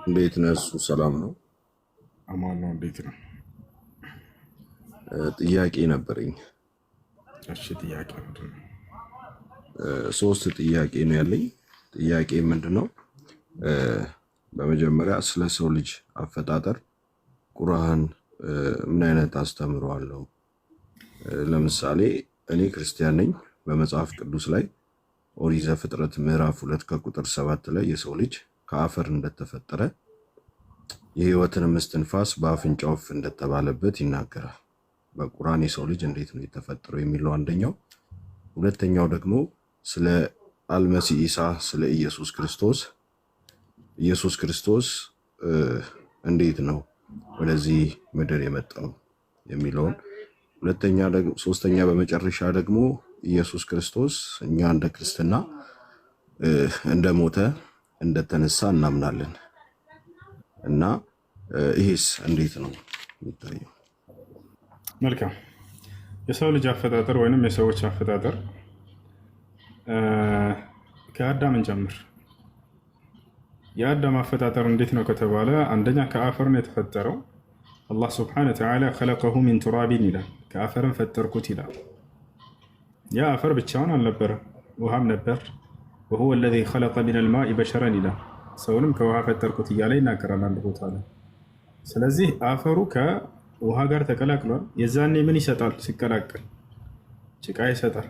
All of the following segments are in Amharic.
እንዴት ነህ? እሱ ሰላም ነው። አማን ነው። እንዴት ነው? ጥያቄ ነበረኝ። እሺ፣ ጥያቄ ምንድን ነው? ሶስት ጥያቄ ነው ያለኝ። ጥያቄ ምንድን ነው? በመጀመሪያ ስለ ሰው ልጅ አፈጣጠር ቁርአን ምን አይነት አስተምሮ አለው? ለምሳሌ እኔ ክርስቲያን ነኝ። በመጽሐፍ ቅዱስ ላይ ኦሪት ዘፍጥረት ምዕራፍ 2 ከቁጥር 7 ላይ የሰው ልጅ ከአፈር እንደተፈጠረ የሕይወትንም እስትንፋስ በአፍንጫው እፍ እንደተባለበት ይናገራል። በቁርአን የሰው ልጅ እንዴት ነው የተፈጠረው የሚለው አንደኛው። ሁለተኛው ደግሞ ስለ አልመሲህ ኢሳ፣ ስለ ኢየሱስ ክርስቶስ፣ ኢየሱስ ክርስቶስ እንዴት ነው ወደዚህ ምድር የመጣው የሚለውን ሁለተኛ። ሶስተኛ በመጨረሻ ደግሞ ኢየሱስ ክርስቶስ እኛ እንደ ክርስትና እንደሞተ እንደተነሳ እናምናለን እና ይሄስ እንዴት ነው የሚታየው? መልካም። የሰው ልጅ አፈጣጠር ወይንም የሰዎች አፈጣጠር ከአዳም እንጀምር። የአዳም አፈጣጠር እንዴት ነው ከተባለ አንደኛ ከአፈር ነው የተፈጠረው። አላህ سبحانه وتعالى خلقه من تراب ይላል፣ ከአፈርም ፈጠርኩት ይላል። ያ አፈር ብቻውን አልነበረም፣ ውሃም ነበር። وهو الذي خلق من الماء بشرا ይላል። ሰውንም ከውሃ ፈጠርኩት እያለ ይናገራል አንድ ቦታ ላይ። ስለዚህ አፈሩ ከውሃ ጋር ተቀላቅሏል። የዛኔ ምን ይሰጣል? ሲቀላቀል ጭቃ ይሰጣል።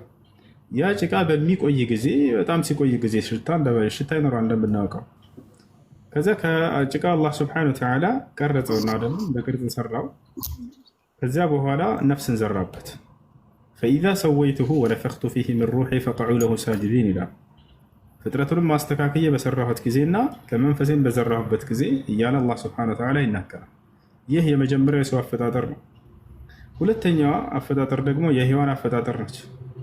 ያ ጭቃ በሚቆይ ጊዜ፣ በጣም ሲቆይ ጊዜ ሽታ ይኖረዋል እንደምናውቀው። ከዚያ ከጭቃ አላህ سبحانه وتعالى ቀረጸውና ደግሞ በቅርጽ ሰራው። ከዚያ በኋላ ነፍስን ዘራበት። فإذا سويته ونفخت فيه من روحي فقعوا له ساجدين ይላል። ፍጥረቱንም ማስተካከየ በሰራሁት ጊዜና ከመንፈሴን በዘራሁበት ጊዜ እያለ አላህ سبحانه وتعالى ይናገራል። ይህ የመጀመሪያው የሰው አፈጣጠር ነው። ሁለተኛዋ አፈጣጠር ደግሞ የሔዋን አፈጣጠር ነች።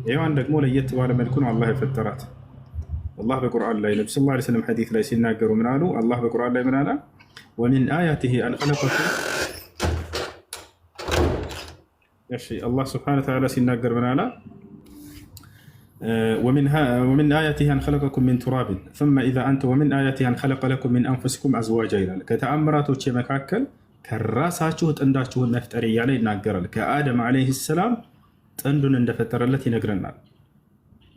ሔዋን ደግሞ ለየት ባለ መልኩ ነው አላህ የፈጠራት። አላህ በቁርአን ላይ፣ ነቢ صلى الله عليه وسلم ሐዲስ ላይ ሲናገሩ ምን አሉ? አላህ በቁርአን ላይ ምን አለ? ومن آياته أن خلقكم። እሺ፣ አላህ سبحانه وتعالى ሲናገር ምን አለ? ومن آياته أن خلقكم من تراب ثم إذا أنتم ومن آياته أن خلق لكم من أنفسكم أزواجا ይላል። ከተአምራቶቼ መካከል ከራሳችሁ ጥንዳችሁን መፍጠር እያለ ይናገራል። ከአደም عليه السلام ጥንዱን እንደፈጠረለት ይነግረናል።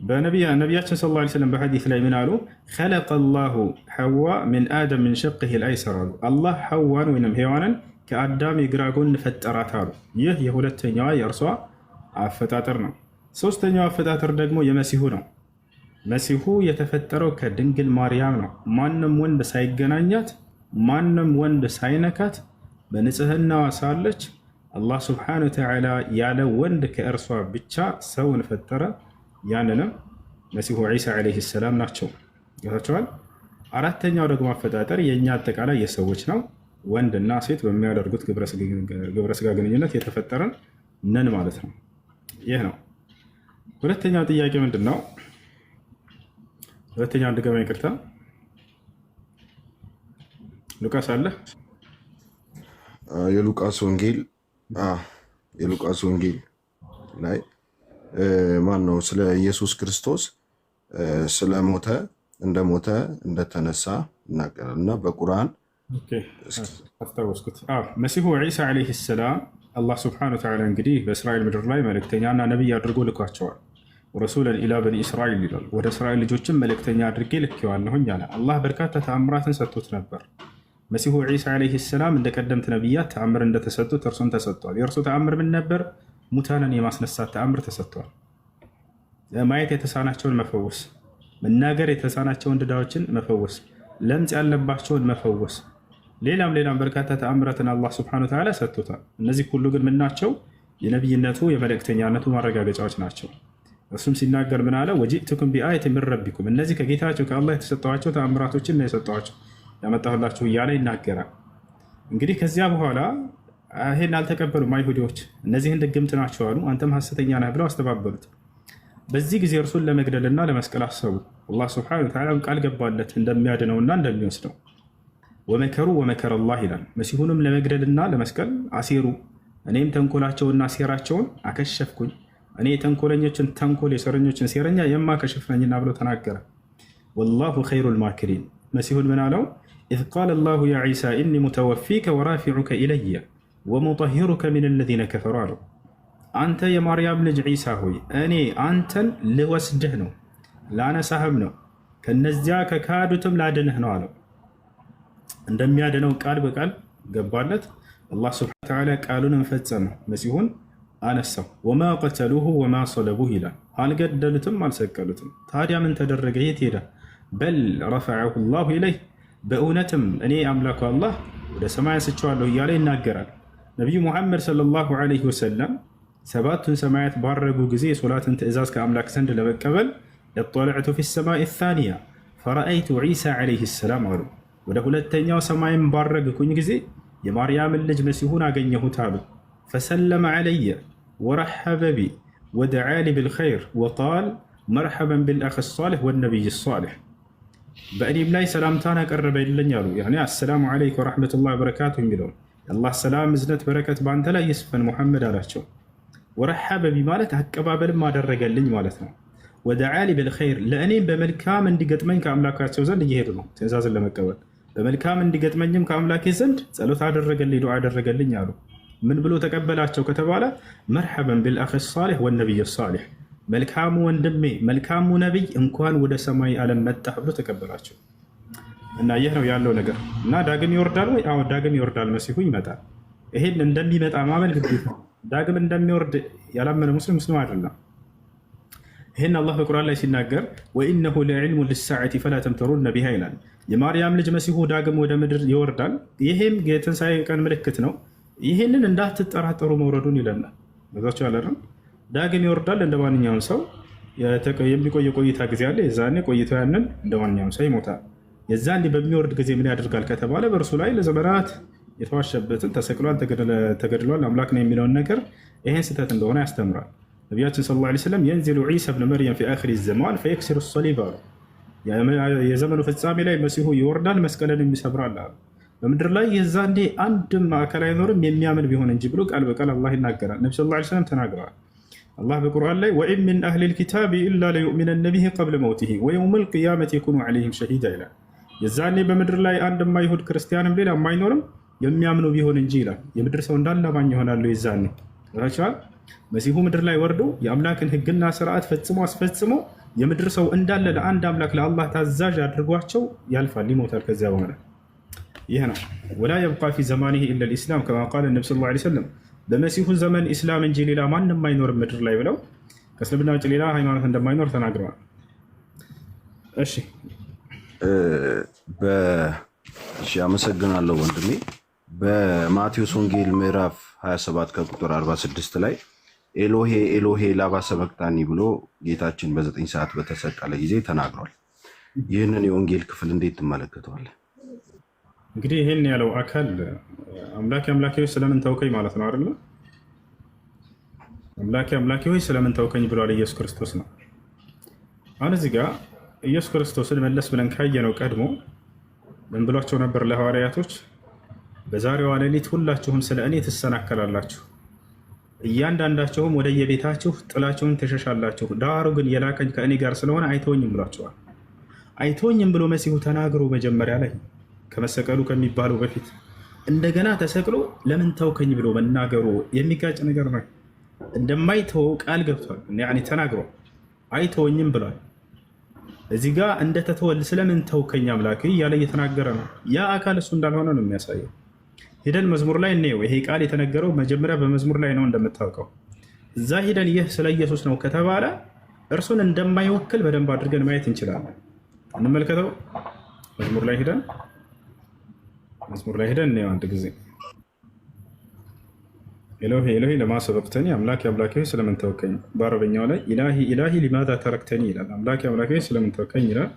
በነቢያችን صلى الله عليه وسلم በሐዲስ ላይ ምን አሉ? خلق الله حواء من آدم من شقه الأيسر አሉ። አላህ ሐዋን ወይም ሔዋንን ከአዳም የግራ ጎን ፈጠራት አሉ። ይህ የሁለተኛዋ የእርሷ አፈጣጠር ነው። ሶስተኛው አፈጣጠር ደግሞ የመሲሁ ነው። መሲሁ የተፈጠረው ከድንግል ማርያም ነው። ማንም ወንድ ሳይገናኛት፣ ማንም ወንድ ሳይነካት በንጽህናዋ ሳለች አላህ سبحانه وتعالى ያለ ወንድ ከእርሷ ብቻ ሰውን ፈጠረ። ያንንም መሲሁ ዒሳ عليه السلام ናቸው። ገብታችኋል። አራተኛው ደግሞ አፈጣጠር የእኛ አጠቃላይ የሰዎች ነው። ወንድና ሴት በሚያደርጉት ግብረ ስጋ ግንኙነት የተፈጠረን ነን ማለት ነው። ይህ ነው። ሁለተኛው ጥያቄ ምንድን ነው? ሁለተኛው ድገማ፣ ይቅርታ። ሉቃስ አለ። የሉቃስ ወንጌል ላይ ማን ነው ስለ ኢየሱስ ክርስቶስ ስለሞተ፣ እንደሞተ እንደተነሳ ይናገራል እና በቁርአን አስታወስኩት። መሲሁ ዒሳ عليه السلام አላህ سبحانه وتعالى እንግዲህ በእስራኤል ምድር ላይ መልእክተኛና ነቢይ አድርጎ ልኳቸዋል። رسولا إلى بني إسرائيل ይላል። ወደ እስራኤል ልጆችም መልእክተኛ አድርጌ ልኬዋለሁኝ አለ። አላህ በርካታ ተአምራትን ሰጥቶት ነበር። መሲሁ ዒሳ عليه السلام እንደ ቀደምት ነቢያት ተአምር እንደተሰጡት እርሱም ተሰጥቷል። የእርሱ ተአምር ምን ነበር? ሙታንን የማስነሳት ተአምር ተሰጥቷል። ማየት የተሳናቸውን መፈወስ፣ መናገር የተሳናቸውን ድዳዎችን መፈወስ፣ ለምጽ ያለባቸውን መፈወስ፣ ሌላም ሌላም በርካታ ተአምራትን አላህ سبحانه وتعالى ሰጥቶታል። እነዚህ ሁሉ ግን ምን ናቸው? የነቢይነቱ የመልእክተኛነቱ ማረጋገጫዎች ናቸው። እርሱም ሲናገር ምን አለ? وجئتكم بآية من ربكم፣ እነዚህ ከጌታችሁ ከአላህ የተሰጠኋቸው ተአምራቶችን ነው የሰጠኋቸው ያመጣሁላችሁ እያለ ይናገራል። እንግዲህ ከዚያ በኋላ ይሄን አልተቀበሉም አይሁዲዎች። እነዚህን ድግምት ናቸው አሉ፣ አንተም ሐሰተኛ ነህ ብለው አስተባበሉት። በዚህ ጊዜ እርሱን ለመግደልና ለመስቀል አሰቡ። አላህ سبحانه وتعالى ቃል ገባለት እንደሚያድነውና እንደሚወስደው። ومكروا ومكر الله ይላል። መሲሁንም ለመግደልና ለመስቀል አሴሩ፣ እኔም ተንኮላቸውና ሴራቸውን አከሸፍኩኝ። እኔ የተንኮለኞችን ተንኮል የሴረኞችን ሴረኛ የማከሽፍ ነኝና ብሎ ተናገረ። والله خير الماكرين። መሲሁን ምን አለው? إذ قال الله يا عيسى إني متوفيك ورافعك إلي ومطهرك من الذين كفروا አለው። አንተ የማርያም ልጅ ዒሳ ሆይ እኔ አንተን ልወስድህ ነው፣ ላነሳህም ነው፣ ከነዚያ ከካዱትም ላድንህ ነው አለው። እንደሚያድነው ቃል በቃል ገባለት። አላህ سبحانه وتعالى ቃሉንም ፈጸመ። መሲሁን አነሳው። وما قتلوه وما صلبوه ይላል። አልገደሉትም፣ አልሰቀሉትም። ታዲያ ምን ተደረገ? የት ሄደ? بل رفعه الله إليه፣ በእውነትም እኔ አምላኩ አላህ ወደ ሰማይ አንስቼዋለሁ እያለ ይናገራል። ነቢዩ ሙሐመድ صلى الله عليه وسلم ሰባቱን ሰማያት ባረጉ ጊዜ የሶላትን ትእዛዝ ከአምላክ ዘንድ ለመቀበል اطلعت في السماء الثانية فرأيت عيسى عليه السلام አሉ። ወደ ሁለተኛው ሰማይም ባረግኩኝ ጊዜ የማርያምን ልጅ መሲሁን አገኘሁት አሉ። فسلم علي ورحب بي ودعا لي بالخير وقال مرحبا بالأخ الصالح والنبي الصالح፣ በእኔም ላይ ሰላምታን አቀረበልኝ አሉ። يعني السلام عليك ورحمة الله وبركاته የሚለውን የአላህ ሰላም እዝነት በረከት በአንተ ላይ ይስፈን ሙሐመድ አላቸው። ورحب بي ማለት አቀባበልም አደረገልኝ ማለት ነው። ودعا لي بالخير ለእኔም በመልካም እንዲገጥመኝ ከአምላካቸው ዘንድ እየሄዱ ነው ትእዛዝን ለመቀበል፣ በመልካም እንዲገጥመኝም ከአምላኬ ዘንድ ጸሎት አደረገልኝ፣ ዱዓ አደረገልኝ አሉ። ምን ብሎ ተቀበላቸው ከተባለ مرحبا بالأخ الصالح والنبي الصالح፣ መልካሙ ወንድሜ መልካሙ ነቢይ እንኳን ወደ ሰማይ ዓለም መጣህ ብሎ ተቀበላቸው። እና ይህ ነው ያለው ነገር። እና ዳግም ይወርዳል ወይ? አዎ ዳግም ይወርዳል፣ መሲሁ ይመጣል። ይሄን እንደሚመጣ ማመን ግዴታ ነው። ዳግም እንደሚወርድ ያላመነ ሙስሊም ሙስሊም አይደለም። ይህን አላህ በቁርአን ላይ ሲናገር وإنه لعلم للساعة فلا تمترن بها ይላል። የማርያም ልጅ መሲሁ ዳግም ወደ ምድር ይወርዳል፣ ይሄም የትንሣኤ ቀን ምልክት ነው። ይህንን እንዳትጠራጠሩ መውረዱን ይለናል። ዛቸው ያለ ዳግም ይወርዳል። እንደ ማንኛውም ሰው የሚቆይ ቆይታ ጊዜ አለ። የዛኔ ቆይቶ ያንን እንደ ማንኛውም ሰው ይሞታል። የዛኔ በሚወርድ ጊዜ ምን ያደርጋል ከተባለ በእርሱ ላይ ለዘመናት የተዋሸበትን ተሰቅሏል፣ ተገድሏል፣ አምላክ ነው የሚለውን ነገር ይሄን ስህተት እንደሆነ ያስተምራል። ነቢያችን صلى الله عليه وسلم ينزل عيسى ابن مريم في آخر الزمان فيكسر الصليب አሉ። የዘመኑ ፍጻሜ ላይ መሲሁ ይወርዳል፣ መስቀልን ይሰብራል አሉ። በምድር ላይ የዛኔ አንድም አካል አይኖርም የሚያምን ቢሆን እንጂ ብሎ ቃል በቃል አላህ ይናገራል። ነቢ صلى الله عليه وسلم ተናግረዋል። አላህ በቁርአን ላይ وإن من أهل الكتاب إلا ليؤمنن به قبل موته ويوم القيامة يكون عليهم شهيدا ይላል። የዛኔ በምድር ላይ አንድም አይሁድ ክርስቲያንም ሌላ አይኖርም የሚያምኑ ቢሆን እንጂ ይላል። የምድር ሰው እንዳለ አማኝ ይሆናሉ። የዛኔ ቸዋል መሲሁ ምድር ላይ ወርዶ የአምላክን ሕግና ስርዓት ፈጽሞ አስፈጽሞ የምድር ሰው እንዳለ ለአንድ አምላክ ለአላህ ታዛዥ አድርጓቸው ያልፋል፣ ይሞታል። ከዚያ በኋላ ይህ ነው ولا يبقى في زمانه إلا الإسلام كما قال النبي صلى الله عليه وسلم፣ በመሲሁ ዘመን ኢስላም እንጂ ሌላ ማንም አይኖርም ምድር ላይ ብለው ከእስልምና ውጭ ሌላ ሃይማኖት እንደማይኖር ተናግረዋል። እሺ። እሺ፣ አመሰግናለሁ ወንድሜ። በማቴዎስ ወንጌል ምዕራፍ 27 ከቁጥር 46 ላይ ኤሎሄ ኤሎሄ ላማ ሰበቅታኒ ብሎ ጌታችን በ9 ሰዓት በተሰቀለ ጊዜ ተናግሯል። ይህንን የወንጌል ክፍል እንዴት ትመለከተዋለህ? እንግዲህ ይህን ያለው አካል አምላኬ አምላኬ ሆይ ስለምን ተውከኝ ማለት ነው አይደለ? አምላኬ አምላኬ ሆይ ስለምን ተውከኝ ብሏል ኢየሱስ ክርስቶስ ነው። አሁን እዚህ ጋር ኢየሱስ ክርስቶስን መለስ ብለን ካየነው ቀድሞ ምን ብሏቸው ነበር ለሐዋርያቶች? በዛሬዋ ሌሊት ሁላችሁም ስለ እኔ ትሰናከላላችሁ፣ እያንዳንዳችሁም ወደየቤታችሁ ጥላችሁን ትሸሻላችሁ፣ ዳሩ ግን የላከኝ ከእኔ ጋር ስለሆነ አይተወኝም ብሏቸዋል። አይተወኝም ብሎ መሲሁ ተናግሮ መጀመሪያ ላይ ከመሰቀሉ ከሚባለው በፊት እንደገና ተሰቅሎ ለምን ተውከኝ ብሎ መናገሩ የሚጋጭ ነገር ነው። እንደማይተወው ቃል ገብቷል፣ ያኔ ተናግሯል። አይተወኝም ብሏል። እዚህ ጋር እንደተተወል ስለምን ተውከኝ አምላክ እያለ እየተናገረ ነው። ያ አካል እሱ እንዳልሆነ ነው የሚያሳየው። ሂደን መዝሙር ላይ እንየው። ይሄ ቃል የተነገረው መጀመሪያ በመዝሙር ላይ ነው እንደምታውቀው። እዛ ሂደን ይህ ስለ ኢየሱስ ነው ከተባለ እርሱን እንደማይወክል በደንብ አድርገን ማየት እንችላለን። እንመልከተው። መዝሙር ላይ ሂደን መዝሙር ላይ ሂደን እንየው አንድ ጊዜ። ኤሎሄ ኤሎሄ ለማ ሰበቅተኒ፣ አምላኬ አምላኬ ሆይ ስለምን ተውከኝ። በአረበኛው ላይ إلهي إلهي لماذا تركتني ይላል። አምላኬ አምላኬ ሆይ ስለምን ተውከኝ ይላል።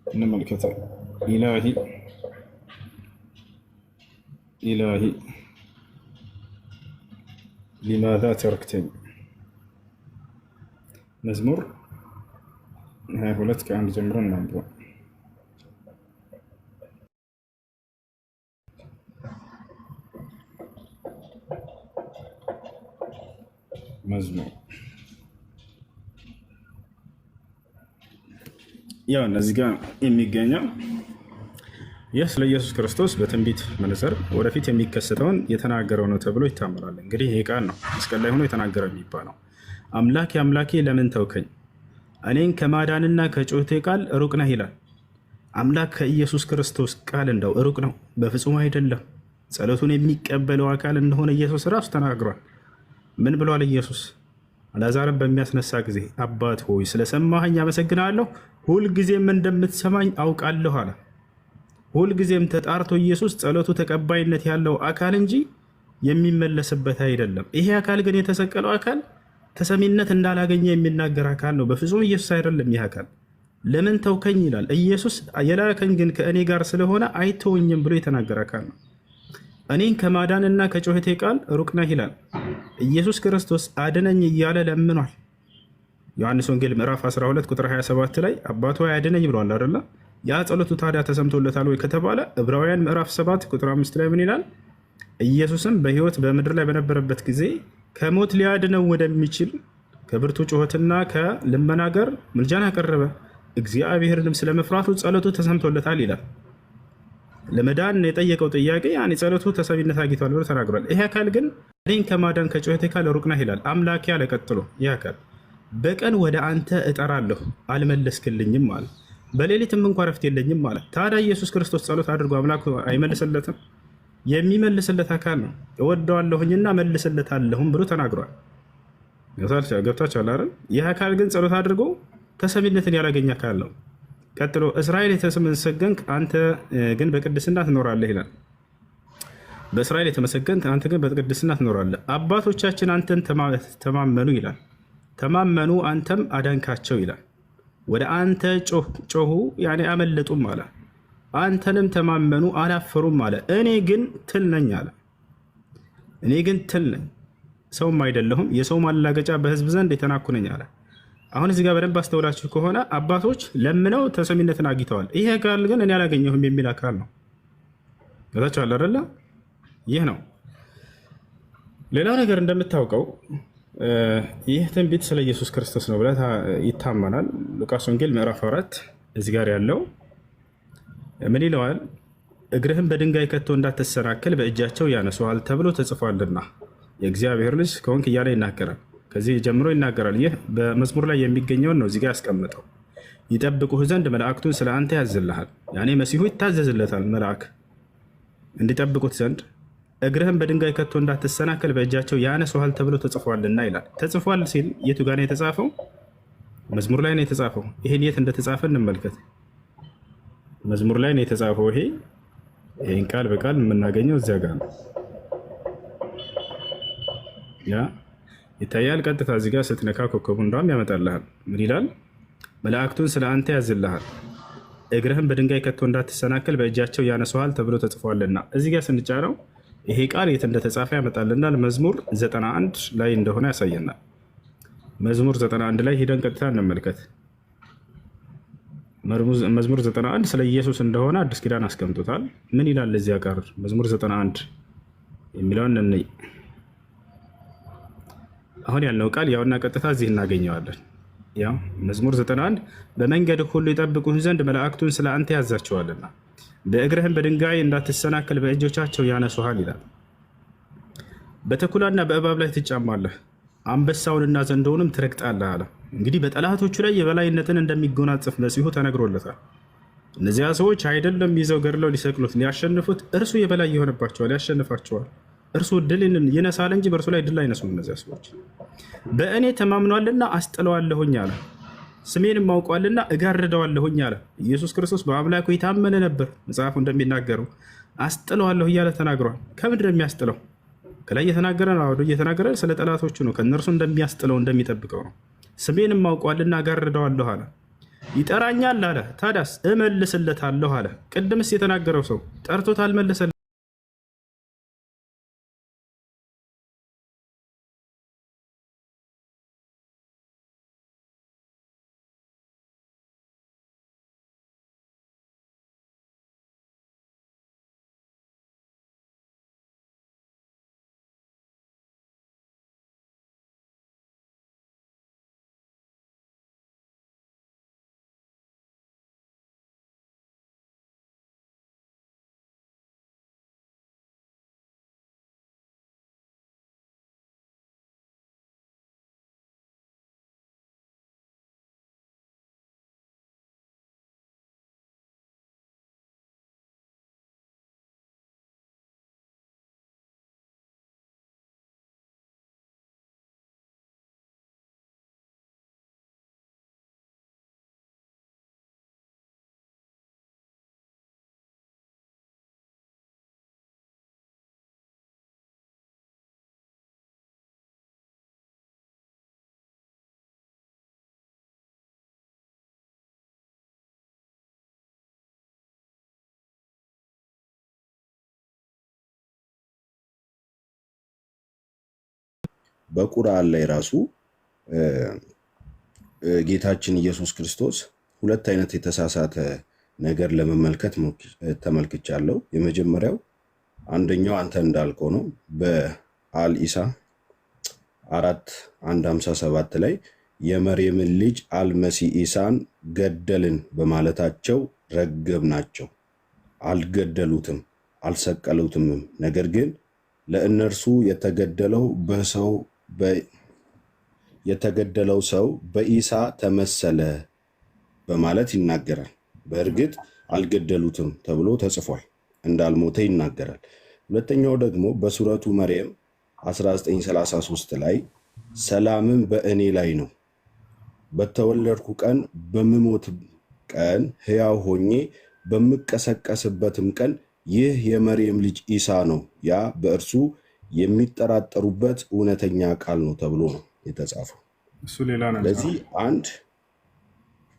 እንመልከተው። إلهي إلهي لماذا تركتني መዝሙር 22 ከ1 ጀምሮ እናንብበው። መዝሙር ያው እነዚህ ጋር የሚገኘው ይህ ስለ ኢየሱስ ክርስቶስ በትንቢት መነጽር ወደፊት የሚከሰተውን የተናገረው ነው ተብሎ ይታመናል። እንግዲህ ይህ ቃል ነው መስቀል ላይ ሆኖ የተናገረው የሚባለው። አምላኬ አምላኬ ለምን ተውከኝ፣ እኔን ከማዳንና ከጩኸቴ ቃል ሩቅ ነህ ይላል። አምላክ ከኢየሱስ ክርስቶስ ቃል እንደው ሩቅ ነው? በፍጹም አይደለም። ጸሎቱን የሚቀበለው አካል እንደሆነ ኢየሱስ ራሱ ተናግሯል። ምን ብሏል ኢየሱስ? አልዓዛርን በሚያስነሳ ጊዜ አባት ሆይ ስለሰማኸኝ አመሰግናለሁ፣ ሁልጊዜም እንደምትሰማኝ አውቃለሁ አለ። ሁልጊዜም ተጣርቶ ኢየሱስ ጸሎቱ ተቀባይነት ያለው አካል እንጂ የሚመለስበት አይደለም። ይሄ አካል ግን የተሰቀለው አካል ተሰሚነት እንዳላገኘ የሚናገር አካል ነው። በፍጹም ኢየሱስ አይደለም። ይህ አካል ለምን ተውከኝ ይላል። ኢየሱስ የላከኝ ግን ከእኔ ጋር ስለሆነ አይተወኝም ብሎ የተናገረ አካል ነው። እኔን ከማዳንና ከጩኸቴ ቃል ሩቅ ነህ ይላል። ኢየሱስ ክርስቶስ አድነኝ እያለ ለምኗል። ዮሐንስ ወንጌል ምዕራፍ 12 ቁጥር 27 ላይ አባቱ አድነኝ ብሏል አይደለ? ያ ጸሎቱ ታዲያ ተሰምቶለታል ወይ ከተባለ ዕብራውያን ምዕራፍ 7 ቁጥር 5 ላይ ምን ይላል? ኢየሱስም በሕይወት በምድር ላይ በነበረበት ጊዜ ከሞት ሊያድነው ወደሚችል ከብርቱ ጩኸትና ከልመና ጋር ምልጃን አቀረበ፣ እግዚአብሔርንም ስለመፍራቱ ጸሎቱ ተሰምቶለታል ይላል። ለመዳን የጠየቀው ጥያቄ ያኔ ጸሎቱ ተሰሚነት አግኝቷል ብሎ ተናግሯል። ይሄ አካል ግን እኔን ከማዳን ከጩኸቴ ካል ሩቅ ነህ ይላል። አምላኬ አለ። ቀጥሎ ይህ አካል በቀን ወደ አንተ እጠራለሁ አልመለስክልኝም አለ። በሌሊትም እንኳ ረፍት የለኝም አለ። ታዲያ ኢየሱስ ክርስቶስ ጸሎት አድርጎ አምላኩ አይመልስለትም? የሚመልስለት አካል ነው። እወደዋለሁኝና መልስለታለሁም ብሎ ተናግሯል። ገብታችኋል አይደል? ይህ አካል ግን ጸሎት አድርጎ ተሰሚነትን ያላገኘ አካል ነው። ቀጥሎ እስራኤል የተመሰገንክ አንተ ግን በቅድስና ትኖራለህ ይላል። በእስራኤል የተመሰገንክ አንተ ግን በቅድስና ትኖራለህ። አባቶቻችን አንተን ተማመኑ ይላል። ተማመኑ አንተም አዳንካቸው ይላል። ወደ አንተ ጮሁ ያኔ አመለጡም አለ። አንተንም ተማመኑ አላፈሩም አለ። እኔ ግን ትል ነኝ አለ። እኔ ግን ትል ነኝ፣ ሰውም አይደለሁም፣ የሰው ማላገጫ በሕዝብ ዘንድ የተናኩ ነኝ አለ። አሁን እዚህ ጋር በደንብ አስተውላችሁ ከሆነ አባቶች ለምነው ተሰሚነትን አግኝተዋል። ይሄ አካል ግን እኔ አላገኘሁም የሚል አካል ነው። ገብታችኋል አይደለ? ይህ ነው። ሌላው ነገር እንደምታውቀው ይህ ትንቢት ስለ ኢየሱስ ክርስቶስ ነው ብለህ ይታመናል። ሉቃስ ወንጌል ምዕራፍ 4 እዚህ ጋር ያለው ምን ይለዋል? እግርህን በድንጋይ ከቶ እንዳትሰናከል በእጃቸው ያነሱሃል ተብሎ ተጽፏልና የእግዚአብሔር ልጅ ከሆንክ እያለ ይናገራል። ከዚህ ጀምሮ ይናገራል። ይህ በመዝሙር ላይ የሚገኘውን ነው እዚህ ጋር ያስቀምጠው። ይጠብቁህ ዘንድ መላእክቱን ስለ አንተ ያዝልሃል። ያኔ መሲሁ ይታዘዝለታል መልአክ እንዲጠብቁት ዘንድ እግርህን በድንጋይ ከቶ እንዳትሰናከል በእጃቸው ያነሱሃል ተብሎ ተጽፏልና ይላል። ተጽፏል ሲል የቱ ጋር ነው የተጻፈው? መዝሙር ላይ ነው የተጻፈው። ይሄን የት እንደተጻፈ እንመልከት። መዝሙር ላይ ነው የተጻፈው። ይሄን ቃል በቃል የምናገኘው እዚያ ጋር ነው። ያ ይታያል። ቀጥታ እዚህ ጋር ስትነካ ኮከቡ እንዳውም ያመጣልሃል። ምን ይላል? መላእክቱን ስለ አንተ ያዝልሃል፣ እግርህን በድንጋይ ከቶ እንዳትሰናከል በእጃቸው ያነሱሃል ተብሎ ተጽፏልና። እዚህ ጋር ስንጫነው ይሄ ቃል የት እንደተጻፈ ያመጣልናል። መዝሙር 91 ላይ እንደሆነ ያሳየናል። መዝሙር 91 ላይ ሄደን ቀጥታ እንመልከት። መዝሙር 91 ስለ ኢየሱስ እንደሆነ አዲስ ኪዳን አስቀምጦታል። ምን ይላል እዚያ ጋር መዝሙር 91 የሚለውን እንይ። አሁን ያልነው ቃል ያውና ቀጥታ እዚህ እናገኘዋለን። ያው መዝሙር 91 በመንገድ ሁሉ ይጠብቁህ ዘንድ መላእክቱን ስለ አንተ ያዛቸዋልና በእግርህም በድንጋይ እንዳትሰናከል በእጆቻቸው ያነሱሃል ይላል። በተኩላና በእባብ ላይ ትጫማለህ፣ አንበሳውንና ዘንዶውንም ትረግጣለህ አለ። እንግዲህ በጠላቶቹ ላይ የበላይነትን እንደሚጎናጽፍ መሲሁ ተነግሮለታል። እነዚያ ሰዎች አይደለም ይዘው ገድለው ሊሰቅሉት ሊያሸንፉት፣ እርሱ የበላይ ይሆንባቸዋል፣ ያሸንፋቸዋል። እርሱ ድልን ይነሳል እንጂ በእርሱ ላይ ድል አይነሱም እነዚያ ሰዎች። በእኔ ተማምኗልና አስጥለዋለሁኝ አለ። ስሜንም አውቋልና እጋርደዋለሁኝ አለ። ኢየሱስ ክርስቶስ በአምላኩ የታመነ ነበር። መጽሐፉ እንደሚናገረው አስጥለዋለሁ እያለ ተናግሯል። ከምንድን ነው የሚያስጥለው? ከላይ እየተናገረ ነው። አውዱ እየተናገረ ስለ ጠላቶቹ ነው። ከእነርሱ እንደሚያስጥለው እንደሚጠብቀው ነው። ስሜንም አውቋልና እጋርደዋለሁ አለ። ይጠራኛል አለ። ታዲያስ እመልስለታለሁ አለ። ቅድምስ የተናገረው ሰው ጠርቶት አልመለሰለትም። በቁርአን ላይ ራሱ ጌታችን ኢየሱስ ክርስቶስ ሁለት አይነት የተሳሳተ ነገር ለመመልከት ተመልክቻለሁ። የመጀመሪያው አንደኛው አንተ እንዳልከው ነው። በአልኢሳ 4:157 ላይ የመርየምን ልጅ አልመሲ ኢሳን ገደልን በማለታቸው ረገብናቸው። አልገደሉትም፣ አልሰቀሉትምም። ነገር ግን ለእነርሱ የተገደለው በሰው የተገደለው ሰው በኢሳ ተመሰለ በማለት ይናገራል። በእርግጥ አልገደሉትም ተብሎ ተጽፏል፣ እንዳልሞተ ይናገራል። ሁለተኛው ደግሞ በሱረቱ መርየም 1933 ላይ ሰላምም በእኔ ላይ ነው፣ በተወለድኩ ቀን በምሞት ቀን ሕያው ሆኜ በምቀሰቀስበትም ቀን ይህ የመርየም ልጅ ኢሳ ነው፣ ያ በእርሱ የሚጠራጠሩበት እውነተኛ ቃል ነው ተብሎ ነው የተጻፈው። እሱ ሌላ ነው። ስለዚህ አንድ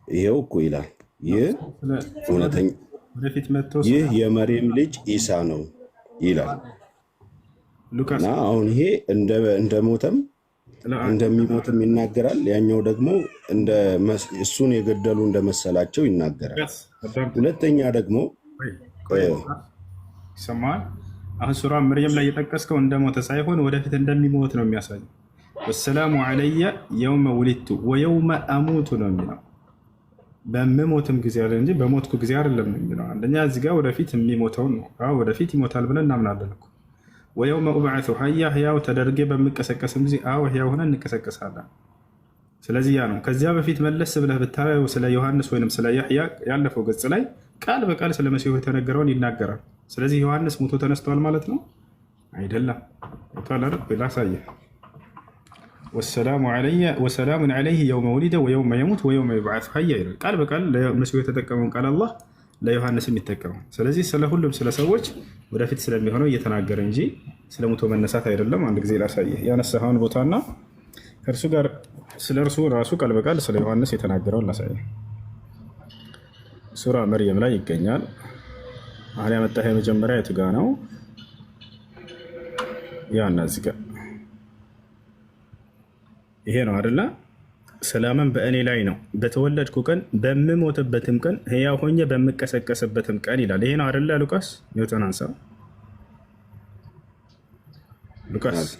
ይሄው እኮ ይላል ይህ እውነተኛ ወደፊት መጥቶ ይህ የመርየም ልጅ ኢሳ ነው ይላል ሉቃስ እና አሁን ይሄ እንደሞተም እንደሚሞትም ይናገራል። ያኛው ደግሞ እሱን የገደሉ እንደመሰላቸው ይናገራል። ሉቃስ አዳምጥ። ሁለተኛ ደግሞ ቆይ ቆይ፣ ይሰማሃል? አሁን ሱራ መርየም ላይ የጠቀስከው እንደሞተ ሳይሆን ወደፊት እንደሚሞት ነው የሚያሳየው። ወሰላሙ ዓለየ የውመ ውሊድቱ ወየውመ አሙቱ ነው የሚለው። በምሞትም ጊዜ አለ እንጂ በሞትኩ ጊዜ አይደለም ነው የሚለው። አንደኛ እዚህ ጋር ወደፊት የሚሞተውን ነው። አዎ ወደፊት ይሞታል ብለን እናምናለን እኮ። ወየውመ ኡብዐቱ ሐያ ህያው ተደርጌ በምቀሰቀስም ጊዜ አዎ ህያው ሆነን እንቀሰቀሳለን። ስለዚህ ያ ነው። ከዚያ በፊት መለስ ብለህ ብታየው ስለ ዮሐንስ ወይም ስለ ያሕያ ያለፈው ገጽ ላይ ቃል በቃል ስለ መሲሁ የተነገረውን ይናገራል። ስለዚህ ዮሐንስ ሞቶ ተነስተዋል ማለት ነው አይደለም። ገብቶሃል አይደል? ላሳየህ። ወሰላሙን ዐለይሂ የውመ ውሊደ ወየውመ የሙት ወየውመ ዩብዐሱ ሐያ ይላል። ቃል በቃል ለመሲሁ የተጠቀመውን ቃል አላህ ለዮሐንስ የሚጠቀመው። ስለዚህ ስለ ሁሉም ስለ ሰዎች ወደፊት ስለሚሆነው እየተናገረ እንጂ ስለ ሙቶ መነሳት አይደለም። አንድ ጊዜ ላሳየህ ያነሳኸውን ቦታና ከእርሱ ጋር ስለ እርሱ ራሱ ቃል በቃል ስለ ዮሐንስ የተናገረውን ላሳየህ። ሱራ መርየም ላይ ይገኛል። አሁን ያመጣህ የመጀመሪያ የቱ ጋ ነው? ያና እዚህ ጋ ይሄ ነው አይደለ? ሰላምን በእኔ ላይ ነው በተወለድኩ ቀን በምሞትበትም ቀን ሕያው ሆኜ በምቀሰቀስበትም ቀን ይላል። ይሄ ነው አይደለ? ሉቃስ ኒውተን አንሳ። ሉቃስ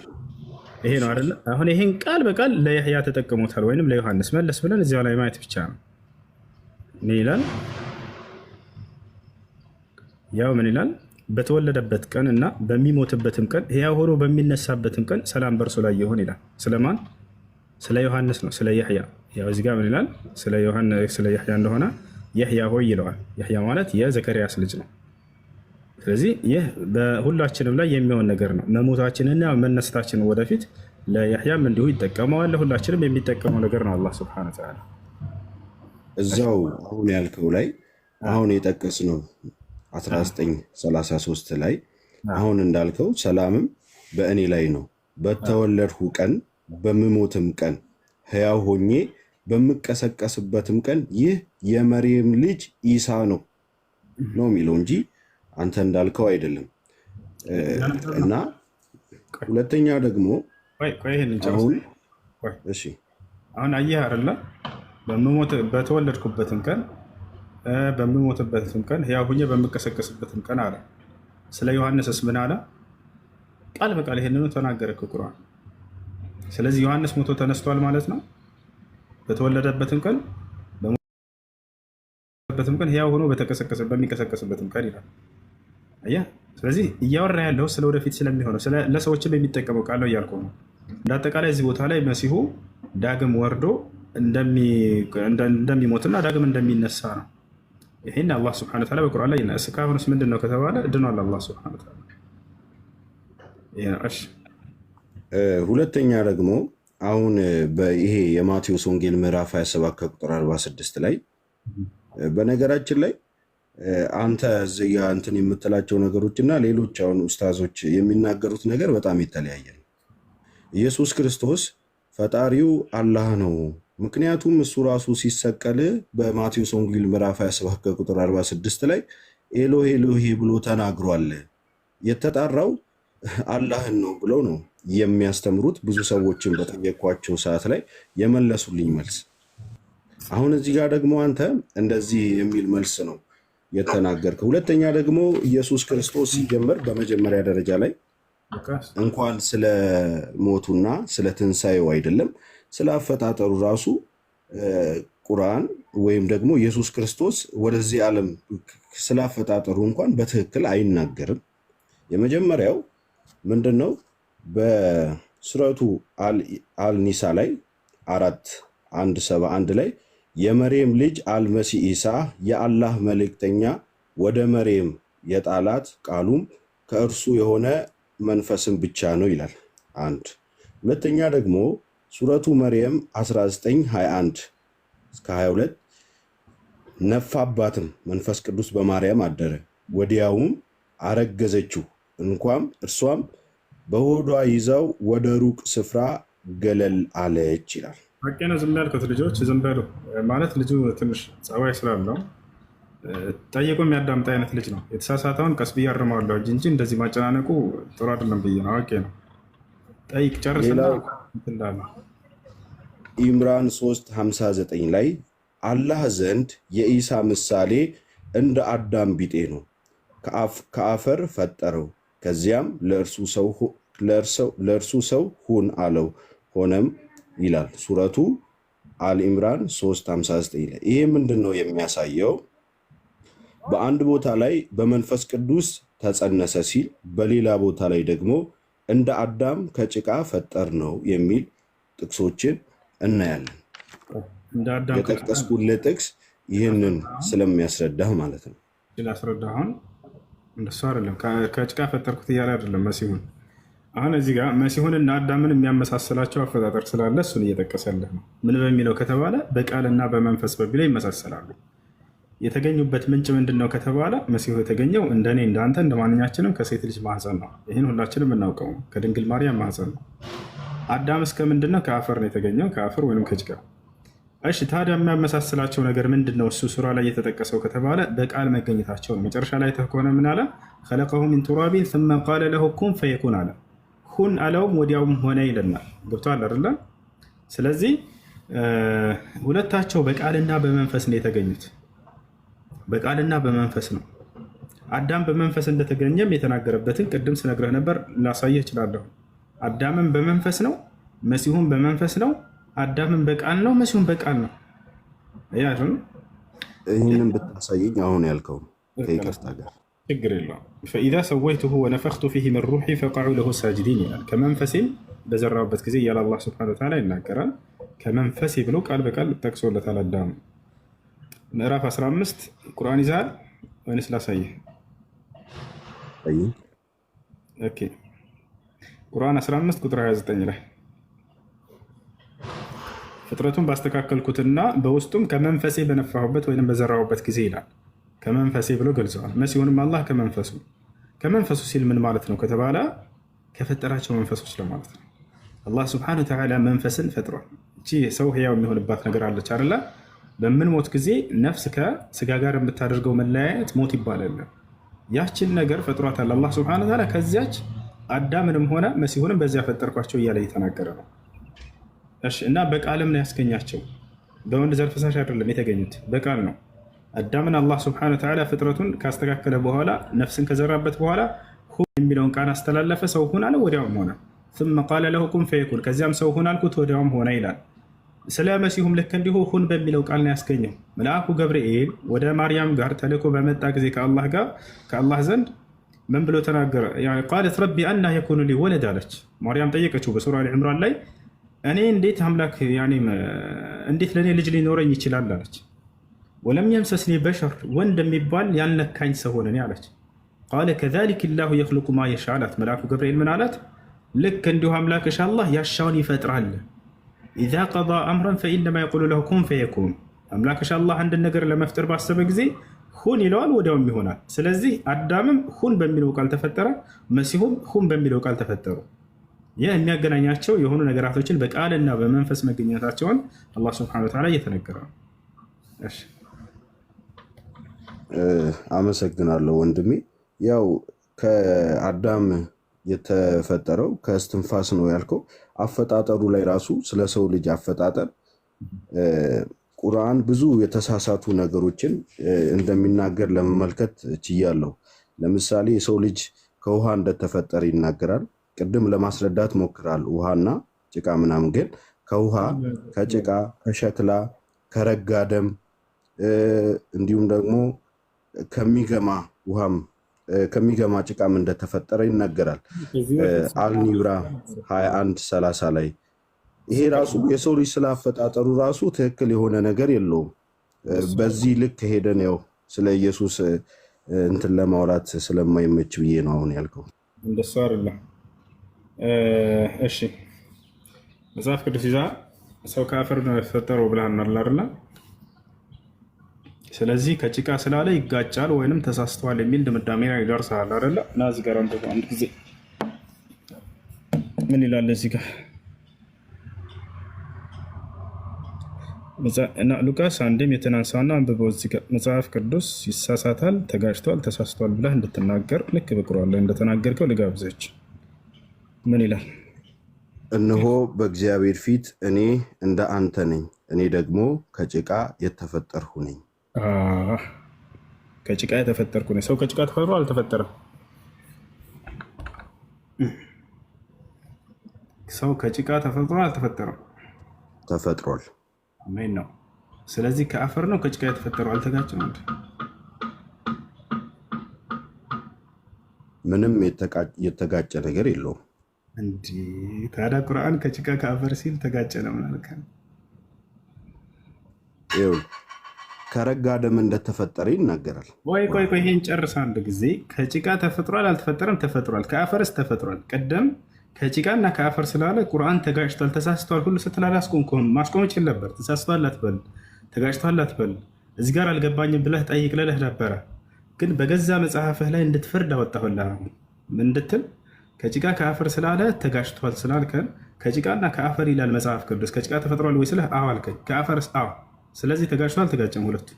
ይሄ ነው አይደለ? አሁን ይሄን ቃል በቃል ለያህያ ተጠቅሞታል፣ ወይንም ለዮሐንስ። መለስ ብለን እዚያው ላይ ማየት ብቻ ነው። ምን ይላል? ያው ምን ይላል? በተወለደበት ቀን እና በሚሞትበትም ቀን ሕያው ሆኖ በሚነሳበትም ቀን ሰላም በእርሱ ላይ ይሁን ይላል። ስለማን? ስለ ዮሐንስ ነው፣ ስለ ያህያ። ያው እዚህ ጋር ምን ይላል? ስለ ዮሐንስ ስለ ያህያ እንደሆነ ያህያ ሆይ ይለዋል። ያህያ ማለት የዘከርያስ ልጅ ነው። ስለዚህ ይህ በሁላችንም ላይ የሚሆን ነገር ነው። መሞታችንና መነሳታችን ወደፊት ለያህያም እንዲሁ ይጠቀመዋል። ለሁላችንም የሚጠቀመው ነገር ነው አላህ ሱብሓነሁ ወተዓላ። እዛው አሁን ያልከው ላይ አሁን የጠቀስነው 1933 ላይ አሁን እንዳልከው ሰላምም በእኔ ላይ ነው በተወለድኩ ቀን በምሞትም ቀን ሕያው ሆኜ በምቀሰቀስበትም ቀን ይህ የመርየም ልጅ ኢሳ ነው ነው የሚለው እንጂ አንተ እንዳልከው አይደለም። እና ሁለተኛ ደግሞ ቆይ ቆይ ይሄን እንጨርስ። አሁን ቆይ እሺ አሁን አየህ አይደለ? በምሞት በተወለድኩበትም ቀን በምሞትበትም ቀን ሕያው ሆኜ በምቀሰቀስበትም ቀን አለ። ስለ ዮሐንስስ ምን አለ? ቃል በቃል ይሄንኑ ተናገረ እኮ ቁርአን። ስለዚህ ዮሐንስ ሞቶ ተነስቷል ማለት ነው። በተወለደበትም ቀን በሞተበትም ቀን ሕያው ሆኖ በተቀሰቀሰ በሚቀሰቀስበትም ቀን ይላል። አየህ፣ ስለዚህ እያወራ ያለው ስለ ወደፊት ስለሚሆነው ለሰዎችም የሚጠቀመው ቃል ነው እያልኩ ነው። እንደ አጠቃላይ እዚህ ቦታ ላይ መሲሁ ዳግም ወርዶ እንደሚሞትና ዳግም እንደሚነሳ ነው። ይህን አላህ ስብሐነ ወተዓላ በቁርአን ላይ እስካሁንስ ምንድን ነው ከተባለ ድኗል አላህ ስብሐነ ወተዓላ። ይሄ ነው። እሺ ሁለተኛ ደግሞ አሁን በይሄ የማቴዎስ ወንጌል ምዕራፍ 27 ከቁጥር 46 ላይ በነገራችን ላይ አንተ እዚህ ጋ እንትን የምትላቸው ነገሮች እና ሌሎች አሁን ኡስታዞች የሚናገሩት ነገር በጣም የተለያየ ነው። ኢየሱስ ክርስቶስ ፈጣሪው አላህ ነው። ምክንያቱም እሱ ራሱ ሲሰቀል በማቴዎስ ወንጌል ምዕራፍ 27 ከቁጥር 46 ላይ ኤሎሄ ኤሎሄ ብሎ ተናግሯል። የተጣራው አላህን ነው ብለው ነው የሚያስተምሩት ብዙ ሰዎችን በጠየኳቸው ሰዓት ላይ የመለሱልኝ መልስ። አሁን እዚህ ጋር ደግሞ አንተ እንደዚህ የሚል መልስ ነው የተናገርከው። ሁለተኛ ደግሞ ኢየሱስ ክርስቶስ ሲጀመር በመጀመሪያ ደረጃ ላይ እንኳን ስለ ሞቱና ስለ ትንሣኤው አይደለም ስለ አፈጣጠሩ ራሱ ቁርአን ወይም ደግሞ ኢየሱስ ክርስቶስ ወደዚህ ዓለም ስለ አፈጣጠሩ እንኳን በትክክል አይናገርም። የመጀመሪያው ምንድን ነው? በሱረቱ አልኒሳ ላይ 4 171 ላይ የመርየም ልጅ አልመሲህ ኢሳ የአላህ መልእክተኛ ወደ መርየም የጣላት ቃሉም ከእርሱ የሆነ መንፈስም ብቻ ነው ይላል። አንድ ሁለተኛ ደግሞ ሱረቱ መርየም 19 21 እስከ 22 ነፋባትም መንፈስ ቅዱስ በማርያም አደረ፣ ወዲያውም አረገዘችው፣ እንኳም እርሷም በሆዷ ይዛው ወደ ሩቅ ስፍራ ገለል አለች ይላል። ሀቄ ነው። ዝም ያልኩት ልጆች ዝም በሉ ማለት ልጁ ትንሽ ጸባይ ስላለው ጠይቆ የሚያዳምጥ አይነት ልጅ ነው። የተሳሳተውን ቀስ ብዬ አርመዋለሁ እንጂ እንደዚህ ማጨናነቁ ጥሩ አይደለም ብዬ ነው። አውቄ ነው። ጠይቅ ጨርስና ሌላው እንትን እላለሁ። ኢምራን 3:59 ላይ አላህ ዘንድ የኢሳ ምሳሌ እንደ አዳም ቢጤ ነው፣ ከአፈር ፈጠረው፣ ከዚያም ለእርሱ ሰው ሁን አለው፣ ሆነም ይላል። ሱረቱ አልኢምራን 3:59 ላይ። ይሄ ምንድን ነው የሚያሳየው? በአንድ ቦታ ላይ በመንፈስ ቅዱስ ተጸነሰ ሲል፣ በሌላ ቦታ ላይ ደግሞ እንደ አዳም ከጭቃ ፈጠር ነው የሚል ጥቅሶችን እናያለን። እንደ አዳም ከጭቃ የጠቀስኩልህ ጥቅስ ይህንን ስለሚያስረዳህ ማለት ነው። ላስረዳ። አሁን እንደሱ አይደለም። ከጭቃ ፈጠርኩት እያለ አይደለም መሲሁን። አሁን እዚህ ጋር መሲሁንና አዳምን የሚያመሳስላቸው አፈጣጠር ስላለ እሱን እየጠቀሰልህ ነው። ምን በሚለው ከተባለ በቃልና በመንፈስ በሚለው ይመሳሰላሉ። የተገኙበት ምንጭ ምንድን ነው ከተባለ መሲሁ የተገኘው እንደኔ እንዳንተ እንደ ማንኛችንም ከሴት ልጅ ማህፀን ነው። ይህን ሁላችንም የምናውቀው ነው። ከድንግል ማርያም ማህፀን ነው። አዳም እስከ ምንድን ነው? ከአፈር ነው የተገኘው፣ ከአፈር ወይም ከጭቃ። እሺ ታዲያ የሚያመሳስላቸው ነገር ምንድን ነው? እሱ ሱራ ላይ የተጠቀሰው ከተባለ በቃል መገኘታቸው ነው። መጨረሻ ላይ ከሆነ ምን አለ? خلقه من تراب ثم قال له كن فيكون አለ። ሁን አለውም ወዲያውም ሆነ ይለናል። ገብቶሃል አይደለ? ስለዚህ ሁለታቸው በቃልና በመንፈስ ነው የተገኙት። በቃልና በመንፈስ ነው። አዳም በመንፈስ እንደተገኘም የተናገረበትን ቅድም ስነግረህ ነበር፣ ላሳየህ እችላለሁ። አዳምም በመንፈስ ነው፣ መሲሁም በመንፈስ ነው። አዳምም በቃል ነው፣ መሲሁም በቃል ነው። ያ አይደል? ይህንን ብታሳየኝ አሁን ያልከው ከይቅርታ ጋር። ችግር የለውም። فإذا سويته ونفخت فيه من روحي فقعوا له ساجدين ይላል። ከመንፈሴም በዘራሁበት ጊዜ እያለ አላህ سبحانه وتعالى ይናገራል። ከመንፈሴ ብሎ ቃል በቃል ጠቅሶለታል። አዳም ምዕራፍ 15 ቁርአን ይዘሃል ወይንስ ላሳይህ? አሳየኝ። Okay፣ ቁርአን 15 ቁጥር 29 ላይ ፍጥረቱን ባስተካከልኩትና በውስጡም ከመንፈሴ በነፋሁበት ወይም በዘራሁበት ጊዜ ይላል። ከመንፈሴ ብሎ ገልጸዋል። መሲሁንም አላህ ከመንፈሱ፣ ከመንፈሱ ሲል ምን ማለት ነው ከተባለ ከፈጠራቸው መንፈሶች ለማለት ነው። አላህ سبحانه وتعالى መንፈስን ፈጥሯል። እቺ ሰው ህያው የሚሆንባት ነገር አለች አይደለ? በምንሞት ጊዜ ነፍስ ከስጋ ጋር የምታደርገው መለያየት ሞት ይባላል። ያችን ነገር ፈጥሯታል አላህ سبحانه وتعالى። ከዚያች አዳምንም ሆነ መሲሁንም በዚያ ፈጠርኳቸው እያለ እየተናገረ ነው። እሺ እና በቃልም ነው ያስገኛቸው። በወንድ ዘር ፈሳሽ አይደለም የተገኙት፣ በቃል ነው። አዳምን አላህ سبحانه وتعالى ፍጥረቱን ካስተካከለ በኋላ ነፍስን ከዘራበት በኋላ ሁን የሚለውን ቃል አስተላለፈ። ሰው ሁን አለ፣ ወዲያውም ሆነ። ثم قال له كن فيكون፣ ከዚያም ሰው ሁን አልኩት፣ ወዲያውም ሆነ ይላል። ስለ መሲሁም ልክ እንዲሁ ሁን በሚለው ቃል ነው ያስገኘው። መልአኩ ገብርኤል ወደ ማርያም ጋር ተልኮ በመጣ ጊዜ ከአላህ ጋር ከአላህ ዘንድ ምን ብሎ ተናገረ? قالت رب أنى يكون لي ولد አለች። ማርያም ጠየቀችው በሱራ አሊ ዕምራን ላይ እኔ እንዴት አምላክ እንዴት ለእኔ ልጅ ሊኖረኝ ይችላል አለች። ولم يمسسني بشر ወንድ የሚባል ያልነካኝ ሰው ሆነ እኔ አለች። قال كذلك الله يخلق ما يشاء አላት። መልአኩ ገብርኤል ምን አላት? ልክ እንዲሁ አምላክሽ አላህ ያሻውን ይፈጥራል። إذا قضى أمرا فإنما يقول له كن فيكون። አምላክሽ አላህ አንድን ነገር ለመፍጠር ባሰበ ጊዜ ሁን ይለዋል፣ ወዲያውም ይሆናል። ስለዚህ አዳምም ሁን በሚለው ቃል ተፈጠረ፣ መሲሁም ሁን በሚለው ቃል ተፈጠሩ። ይህ የሚያገናኛቸው የሆኑ ነገራቶችን በቃልና በመንፈስ መገኘታቸውን አላህ سبحانه وتعالى እየተነገረ ነው። እሺ። አመሰግናለሁ ወንድሜ። ያው ከአዳም የተፈጠረው ከእስትንፋስ ነው ያልከው፣ አፈጣጠሩ ላይ ራሱ ስለ ሰው ልጅ አፈጣጠር ቁርአን ብዙ የተሳሳቱ ነገሮችን እንደሚናገር ለመመልከት ችያለሁ። ለምሳሌ የሰው ልጅ ከውሃ እንደተፈጠረ ይናገራል። ቅድም ለማስረዳት ሞክራል። ውሃና ጭቃ ምናምን፣ ግን ከውሃ ከጭቃ ከሸክላ ከረጋ ደም እንዲሁም ደግሞ ከሚገማ ውሃም ከሚገማ ጭቃም እንደተፈጠረ ይናገራል። ከዚህ በፊት አልኒብራ 21:30 ላይ ይሄ ራሱ የሰው ልጅ ስላፈጣጠሩ ራሱ ትክክል የሆነ ነገር የለውም። እንደሱ በዚህ ልክ ሄደን ያው ስለ ኢየሱስ እንትን ለማውራት ስለማይመች ብዬ ነው አሁን ያልከው። እንደሱ አይደለም። እሺ መጽሐፍ ቅዱስ ይዛ ሰው ከአፈር ነው የተፈጠረው ብለናል አይደለ? ስለዚህ ከጭቃ ስላለ ይጋጫል ወይንም ተሳስተዋል የሚል ድምዳሜ ላይ ይደርሳል አይደለ? እና እዚህ ጋር አንብበው አንድ ጊዜ ምን ይላል እዚህ ጋር እና ሉቃስ አንዴም የተናንሳና አንብበው እዚህ ጋር መጽሐፍ ቅዱስ ይሳሳታል፣ ተጋጭቷል፣ ተሳስቷል ብለህ እንድትናገር ልክ በቁርአን ላይ እንደተናገርከው ልጋብዘች። ምን ይላል? እነሆ በእግዚአብሔር ፊት እኔ እንደ አንተ ነኝ፣ እኔ ደግሞ ከጭቃ የተፈጠርሁ ነኝ። አህ፣ ከጭቃ የተፈጠርኩ ነኝ። ሰው ከጭቃ ተፈጥሮ አልተፈጠረም? ሰው ከጭቃ ተፈጥሮ አልተፈጠረም? ተፈጥሯል። አሜን ነው። ስለዚህ ከአፈር ነው ከጭቃ የተፈጠረው። አልተጋጨም እንዴ? ምንም የተጋጨ ነገር የለውም። እንዴ ታዲያ ቁርአን ከጭቃ ከአፈር ሲል ተጋጨ ነው ምን አልከን? ይኸውልህ ከረጋ ደም እንደተፈጠረ ይናገራል ቆይ ቆይ ቁርአን። ቆይ ይሄን ጨርስ አንድ ጊዜ። ከጭቃ ተፈጥሯል አልተፈጠረም? ተፈጥሯል። ከአፈርስ ተፈጥሯል። ቀደም ከጭቃና ከአፈር ስላለ ቁርአን ተጋጭቷል፣ ተሳስቷል ሁሉ ስትል አላስቆምኩህም። ማስቆም እችል ነበር። ተሳስቷል አትበል፣ ተጋጭቷል አትበል፣ እዚህ ጋር አልገባኝም ብለህ ጠይቅ ልልህ ነበረ። ግን በገዛ መጽሐፍህ ላይ እንድትፈርድ አወጣሁልህ። አሁን ምን እንድትል ከጭቃ ከአፈር ስላለ ተጋጭቷል ስላልከን ከጭቃና ከአፈር ይላል መጽሐፍ ቅዱስ። ከጭቃ ተፈጥሯል ወይ ስልህ አዎ አልከኝ። ከአፈርስ አዎ። ስለዚህ ተጋጭቷል፣ አልተጋጨም ሁለቱ።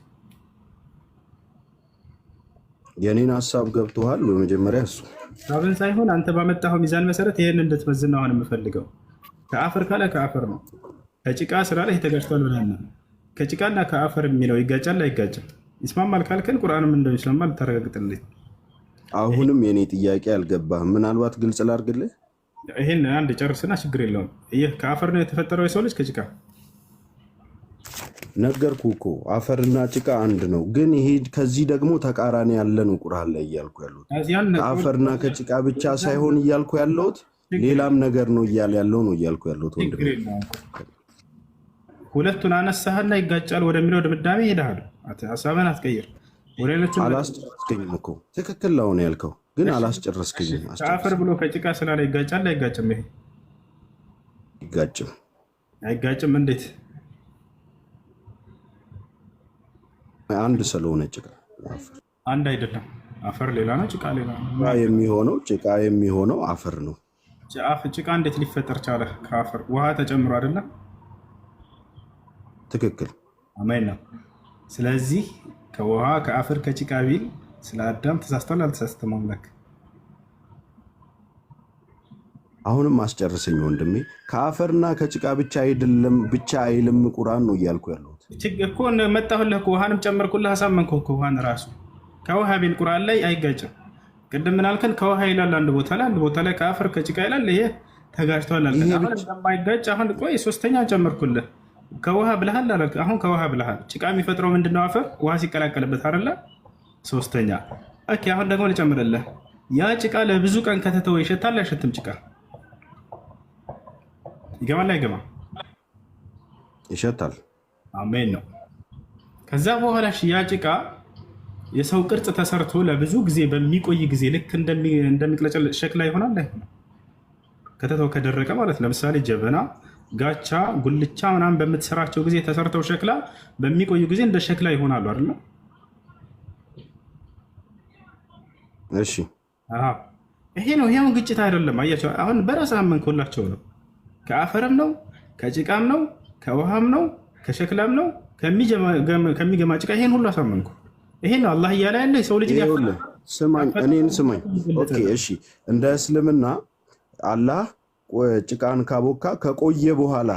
የኔን ሀሳብ ገብቶሃል? በመጀመሪያ እሱ ሀሳብን ሳይሆን አንተ ባመጣኸው ሚዛን መሰረት ይህን እንድትመዝን ነው አሁን የምፈልገው። ከአፈር ካለ ከአፈር ነው፣ ከጭቃ ስላለ ተጋጭቷል ብለህ ነው። ከጭቃና ከአፈር የሚለው ይጋጫል አይጋጭም? ይስማማል ካልከን ቁርአንም እንደሚስማማ ልታረጋግጥልኝ። አሁንም የኔ ጥያቄ አልገባህም። ምናልባት ግልጽ ላድርግልህ። ይህን አንድ ጨርስና ችግር የለውም። ይህ ከአፈር ነው የተፈጠረው የሰው ልጅ ከጭቃ ነገርኩ እኮ አፈርና ጭቃ አንድ ነው። ግን ይሄ ከዚህ ደግሞ ተቃራኒ ያለ ነው ቁርአን ላይ እያልኩ ያለሁት ያን ከአፈርና ከጭቃ ብቻ ሳይሆን እያልኩ ያለሁት ችግር ሌላም ነገር ነው እያለ ያለው ነው እያልኩ ያለሁት ችግር ወንድሜ። የለውም። ሁለቱን አነሳህና ይጋጫል ወደሚለው ድምዳሜ ሄደሃል። ሀሳብህን አትቀይር። ወደ ሌሎችም አላስጨረስክኝም እኮ ትክክል ነው ያልከው፣ ግን እሺ፣ አላስጨረስክኝም። ከአፈር አስጨርሰኝ። ብሎ ከጭቃ ስላለ ይጋጫል አይጋጭም? ይሄ ይጋጭም አይጋጭም። እንዴት? አንድ ስለሆነ ጭቃ አፈር አንድ አይደለም። አፈር ሌላ ነው፣ ጭቃ ሌላ ነው። ጭቃ የሚሆነው ጭቃ የሚሆነው አፈር ነው። ጭቃ እንዴት ሊፈጠር ቻለ? ከአፈር ውሃ ተጨምሮ አይደለም? ትክክል። አሜን ነው። ስለዚህ ከውሃ ከአፈር ከጭቃ ቢል ስለ አዳም ተሳስቷል አልተሳስተም? አምላክ አሁንም አስጨርሰኝ ወንድሜ። ከአፈርና ከጭቃ ብቻ አይደለም ብቻ አይልም ቁርአን ነው እያልኩ ያለሁት። እኮ መጣሁልህ እኮ ውሃንም ጨመርኩልህ፣ አሳመንኩህ እኮ ውሃን ራሱ ከውሃ ቢል ቁርአን ላይ አይጋጭም። ቅድም ምን አልከን? ከውሃ ይላል አንድ ቦታ ላይ፣ አንድ ቦታ ላይ ከአፈር ከጭቃ ይላል። ይሄ ተጋጭቷል አልከን። ይሄ አሁን ብቻ እንደማይጋጭ አሁን ቆይ ሶስተኛ ጨመርኩልህ። ከውሃ ብለሃል አላልክ? አሁን ከውሃ ብለሃል። ጭቃ የሚፈጥረው ምንድነው? አፈር ውሃ ሲቀላቀልበት አይደለ? ሶስተኛ okay። አሁን ደግሞ ልጨምርልህ። ያ ጭቃ ለብዙ ቀን ከተተወ ይሸታል አይሸትም? ጭቃ ይገባል አይገባም? ይሸታል። አሜን ነው። ከዛ በኋላ እሺ፣ ያ ጭቃ የሰው ቅርጽ ተሰርቶ ለብዙ ጊዜ በሚቆይ ጊዜ ልክ እንደሚቅለጨለጭ ሸክላ ይሆናል አይሆንም? ከተተው ከደረቀ ማለት ለምሳሌ ጀበና፣ ጋቻ፣ ጉልቻ ምናምን በምትሰራቸው ጊዜ ተሰርተው ሸክላ በሚቆዩ ጊዜ እንደ ሸክላ ይሆናሉ አይደለ? እሺ አዎ፣ ይሄ ነው። ይሄውን ግጭት አይደለም። አያቸው፣ አሁን በራስህ አመንኮላቸው ነው። ከአፈርም ነው ከጭቃም ነው ከውሃም ነው ከሸክላም ነው ከሚገማ ጭቃ፣ ይሄን ሁሉ አሳመንኩ። ይሄን ነው አላህ እያለ ያለ የሰው ልጅ ይኸውልህ ስማኝ፣ እኔን ስማኝ። Okay እሺ፣ እንደ እስልምና አላህ ጭቃን ካቦካ ከቆየ በኋላ፣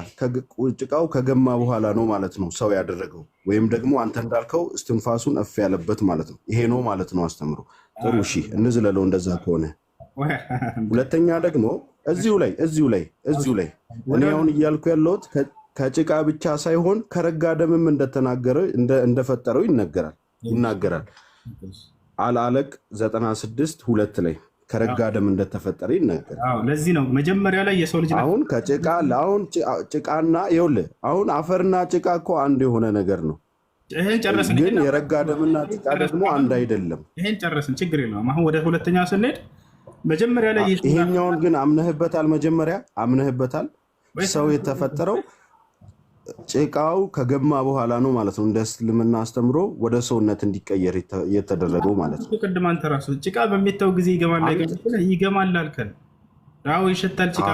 ጭቃው ከገማ በኋላ ነው ማለት ነው ሰው ያደረገው፣ ወይም ደግሞ አንተ እንዳልከው እስትንፋሱን እፍ ያለበት ማለት ነው። ይሄ ነው ማለት ነው አስተምሮ። ጥሩ እሺ፣ እንዝለለው እንደዛ ከሆነ። ሁለተኛ ደግሞ እዚሁ ላይ እኔ አሁን እያልኩ ያለሁት ከጭቃ ብቻ ሳይሆን ከረጋ ደምም እንደተናገረ እንደፈጠረው ይናገራል። አልአለቅ 96:2 ላይ ከረጋ ደም እንደተፈጠረ ይናገራል። አዎ፣ ለዚህ ነው መጀመሪያ ላይ የሰው ልጅ አሁን ከጭቃ አሁን ጭቃና ይኸውልህ አሁን አፈርና ጭቃ እኮ አንድ የሆነ ነገር ነው። ይሄን ጨረስን። ግን የረጋ ደምና ጭቃ ደግሞ አንድ አይደለም። ይሄን ጨረስን፣ ችግር የለውም። አሁን ወደ ሁለተኛ ስንሄድ መጀመሪያ ላይ የሰው ይሄኛውን ግን አምነህበታል። መጀመሪያ አምነህበታል። ሰው የተፈጠረው ጭቃው ከገማ በኋላ ነው ማለት ነው። እንደ እስልምና አስተምሮ ወደ ሰውነት እንዲቀየር የተደረገው ማለት ነው። ቅድም አንተ ራሱ ጭቃ በሚተው ጊዜ ይገማል ይገማል አልከን። አዎ ይሸታል። ጭቃ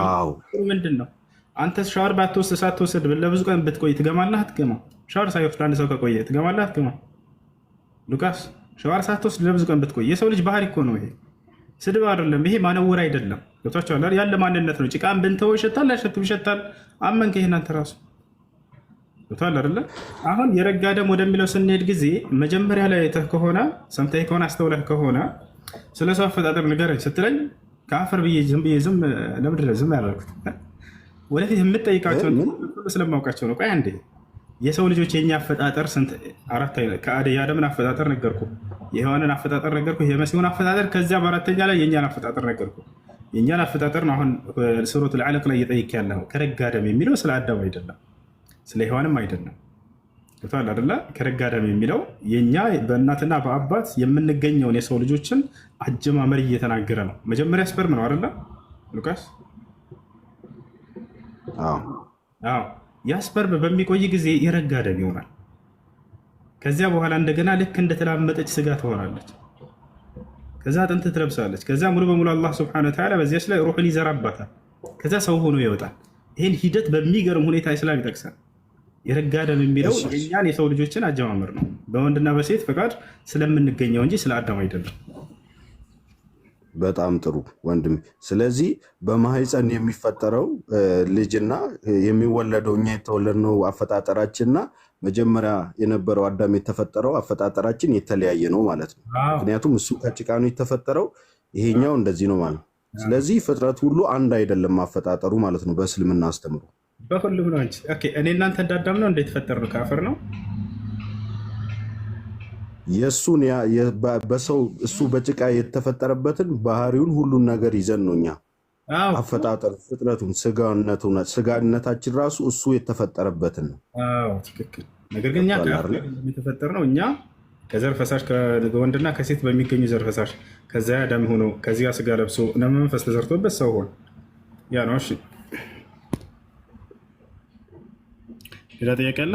ምንድን ነው? አንተ ሻወር ባትወስድ ሳትወስድ ለብዙ ቀን ብትቆይ ትገማለህ አትገማም? ሻወር ሳይወስድ አንድ ሰው ከቆየ ትገማለህ አትገማም? ሉቃስ ሻወር ሳትወስድ ለብዙ ቀን ብትቆይ፣ የሰው ልጅ ባህሪ እኮ ነው ይሄ። ስድብ አይደለም ይሄ፣ ማነወር አይደለም። ገብቷችኋል? ያለ ማንነት ነው። ጭቃን ብንተወው ይሸታል አይሸትም? ይሸታል። አመንክ ይሄን አንተ ራሱ፣ ገብቶሃል አይደለ? አሁን የረጋ ደም ወደሚለው ስንሄድ ጊዜ መጀመሪያ ላይ አይተህ ከሆነ፣ ሰምተህ ከሆነ፣ አስተውለህ ከሆነ ስለ ሰው አፈጣጠር ንገረኝ ስትለኝ ከአፈር ብዬ ዝም ብዬ ዝም ለምንድን ነው ዝም ያላልኩት? ወደፊት የምጠይቃቸውን ስለማውቃቸው ነው። ቆይ አንዴ፣ የሰው ልጆች የኛ አፈጣጠር ስንት አራት አይነት የአደምን አፈጣጠር ነገርኩ፣ የሔዋንን አፈጣጠር ነገርኩ፣ የመሲሁን አፈጣጠር፣ ከዚያ በአራተኛ ላይ የእኛን አፈጣጠር ነገርኩ። የእኛን አፈጣጠር ነው አሁን ሱረቱል ዐለቅ ላይ እየጠየቅ ያለው። ከረጋ ደም የሚለው ስለ አዳም አይደለም፣ ስለ ሔዋንም አይደለም። ገብቶሃል አይደለ? ከረጋ ደም የሚለው የእኛ በእናትና በአባት የምንገኘውን የሰው ልጆችን አጀማመር እየተናገረ ነው። መጀመሪያ sperm ነው አይደለ ሉቃስ? አዎ፣ ያ sperm በሚቆይ ጊዜ የረጋ ደም ይሆናል። ከዚያ በኋላ እንደገና ልክ እንደተላመጠች ስጋ ትሆናለች። ከዛ አጥንት ትለብሳለች። ከዛ ሙሉ በሙሉ አላህ سبحانه وتعالى በዚያች ላይ ሩሕን ይዘራባታል። ከዛ ሰው ሆኖ ይወጣል። ይህን ሂደት በሚገርም ሁኔታ ኢስላም ይጠቅሳል። የረጋ ደም የሚለው የእኛን የሰው ልጆችን አጀማመር ነው። በወንድና በሴት ፈቃድ ስለምንገኘው እንጂ ስለ አዳም አይደለም። በጣም ጥሩ ወንድም። ስለዚህ በማህፀን የሚፈጠረው ልጅና የሚወለደው እኛ የተወለድነው አፈጣጠራችንና መጀመሪያ የነበረው አዳም የተፈጠረው አፈጣጠራችን የተለያየ ነው ማለት ነው። ምክንያቱም እሱ ከጭቃ ነው የተፈጠረው፣ ይሄኛው እንደዚህ ነው ማለት ነው። ስለዚህ ፍጥረት ሁሉ አንድ አይደለም አፈጣጠሩ ማለት ነው በእስልምና አስተምሮ። በሁሉም ነው እንጂ። Okay፣ እኔ እናንተ እንዳዳም ነው እንደ የተፈጠርነው ከአፈር ነው። የእሱን በሰው እሱ በጭቃ የተፈጠረበትን ባህሪውን ሁሉን ነገር ይዘን ነው እኛ አፈጣጠር ፍጥረቱን ስጋነታችን ራሱ እሱ የተፈጠረበትን ነው። አዎ ትክክል። ነገር ግን እኛ የተፈጠርነው እኛ ከዘር ፈሳሽ፣ ከወንድና ከሴት በሚገኙ ዘር ፈሳሽ፣ ከዚያ ደም ሆኖ ከዚያ ስጋ ለብሶ መንፈስ ተዘርቶበት ሰው ሆነ። ያ ነው። እሺ፣ ሌላ ጥያቄ አለ?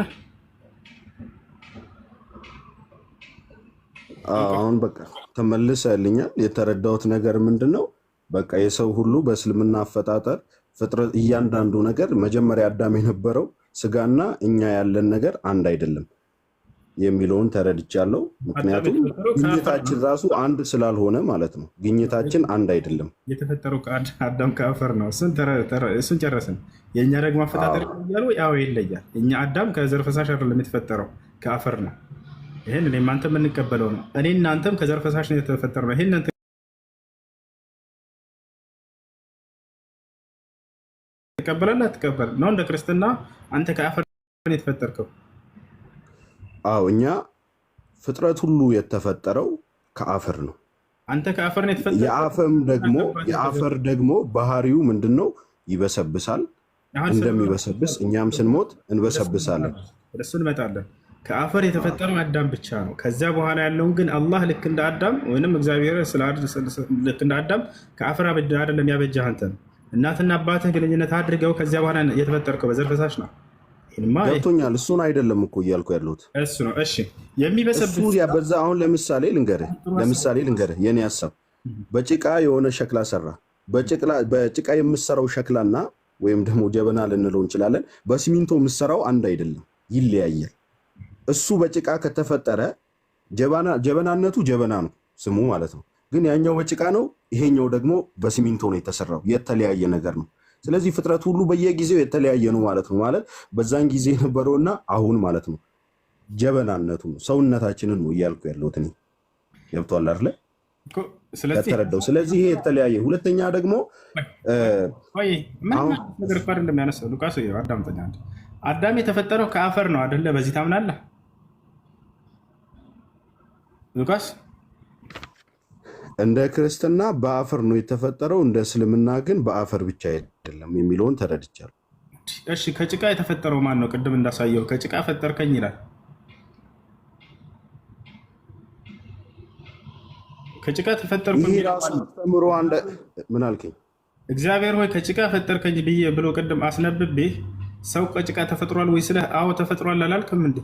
አሁን በቃ ተመልሰልኛል። የተረዳሁት ነገር ምንድን ነው? በቃ የሰው ሁሉ በእስልምና አፈጣጠር ፍጥረት እያንዳንዱ ነገር መጀመሪያ አዳም የነበረው ስጋና እኛ ያለን ነገር አንድ አይደለም የሚለውን ተረድቻለሁ። ምክንያቱም ግኝታችን ራሱ አንድ ስላልሆነ ማለት ነው። ግኝታችን አንድ አይደለም። የተፈጠረው አዳም ከአፈር ነው። እሱን ጨረስን። የእኛ ደግሞ አፈጣጠር ይለያል ወይ? አዎ ይለያል። የእኛ አዳም ከዘር ፈሳሽ አይደለም የተፈጠረው፣ ከአፈር ነው። ይህን እኔም አንተም የምንቀበለው ነው። እኔ እናንተም ከዘር ፈሳሽ ነው የተፈጠርነው። ይህን ትቀበላለህ አትቀበል ነው? እንደ ክርስትና አንተ ከአፈር ነው የተፈጠርከው። አዎ፣ እኛ ፍጥረት ሁሉ የተፈጠረው ከአፈር ነው። አንተ ከአፈር ነው የተፈጠርከው። የአፈር ደግሞ ባህሪው ምንድን ነው? ይበሰብሳል። እንደሚበሰብስ እኛም ስንሞት እንበሰብሳለን። ወደሱ እንመጣለን። ከአፈር የተፈጠረው አዳም ብቻ ነው። ከዚያ በኋላ ያለውን ግን አላህ ልክ እንደ አዳም ወይም እግዚአብሔር ልክ እንደ አዳም ከአፈር አይደለም ያበጃህ አንተ ነው። እናትና አባትህ ግንኙነት አድርገው ከዚያ በኋላ የተፈጠርከው በዘር ፈሳሽ ነው። ገብቶኛል። እሱን አይደለም እኮ እያልኩ ያለሁት። እሱ ነው። እሺ፣ የሚበሰብስ በዛ አሁን ለምሳሌ ልንገርህ የኔ ሀሳብ በጭቃ የሆነ ሸክላ ሰራ። በጭቃ የምሰራው ሸክላና ወይም ደግሞ ጀበና ልንለው እንችላለን፣ በሲሚንቶ የምሰራው አንድ አይደለም፣ ይለያያል። እሱ በጭቃ ከተፈጠረ ጀበናነቱ ጀበና ነው ስሙ ማለት ነው። ግን ያኛው በጭቃ ነው፣ ይሄኛው ደግሞ በሲሚንቶ ነው የተሰራው። የተለያየ ነገር ነው። ስለዚህ ፍጥረት ሁሉ በየጊዜው የተለያየ ነው ማለት ነው። ማለት በዛን ጊዜ የነበረውና አሁን ማለት ነው ጀበናነቱ ነው ሰውነታችንን ነው እያልኩ ያለሁት እኔ። ገብቶሃል አይደለ? እኮ ስለዚህ ከተረዳው። ስለዚህ ይሄ የተለያየ ሁለተኛ ደግሞ ቆይ ምንም አሁን አዲስ ነገር እኮ አይደለም ያነሳው ሉቃስ፣ አዳምጠኝ አንዴ። አዳም የተፈጠረው ከአፈር ነው አይደለ? በዚህ ታምናለህ ሉቃስ? እንደ ክርስትና በአፈር ነው የተፈጠረው፣ እንደ እስልምና ግን በአፈር ብቻ አይደለም የሚለውን ተረድቻለሁ። እሺ ከጭቃ የተፈጠረው ማን ነው? ቅድም እንዳሳየው ከጭቃ ፈጠርከኝ ይላል። ከጭቃ ተፈጠርኩ ይሄ የሚለው ራሱ ማን ነው? አስተምሮ አንድ ምን አልከኝ? እግዚአብሔር ሆይ ከጭቃ ፈጠርከኝ ብዬ ብሎ ቅድም አስነብቤ ሰው ከጭቃ ተፈጥሯል ወይ ስለ አዎ ተፈጥሯል አላልክም እንዴ?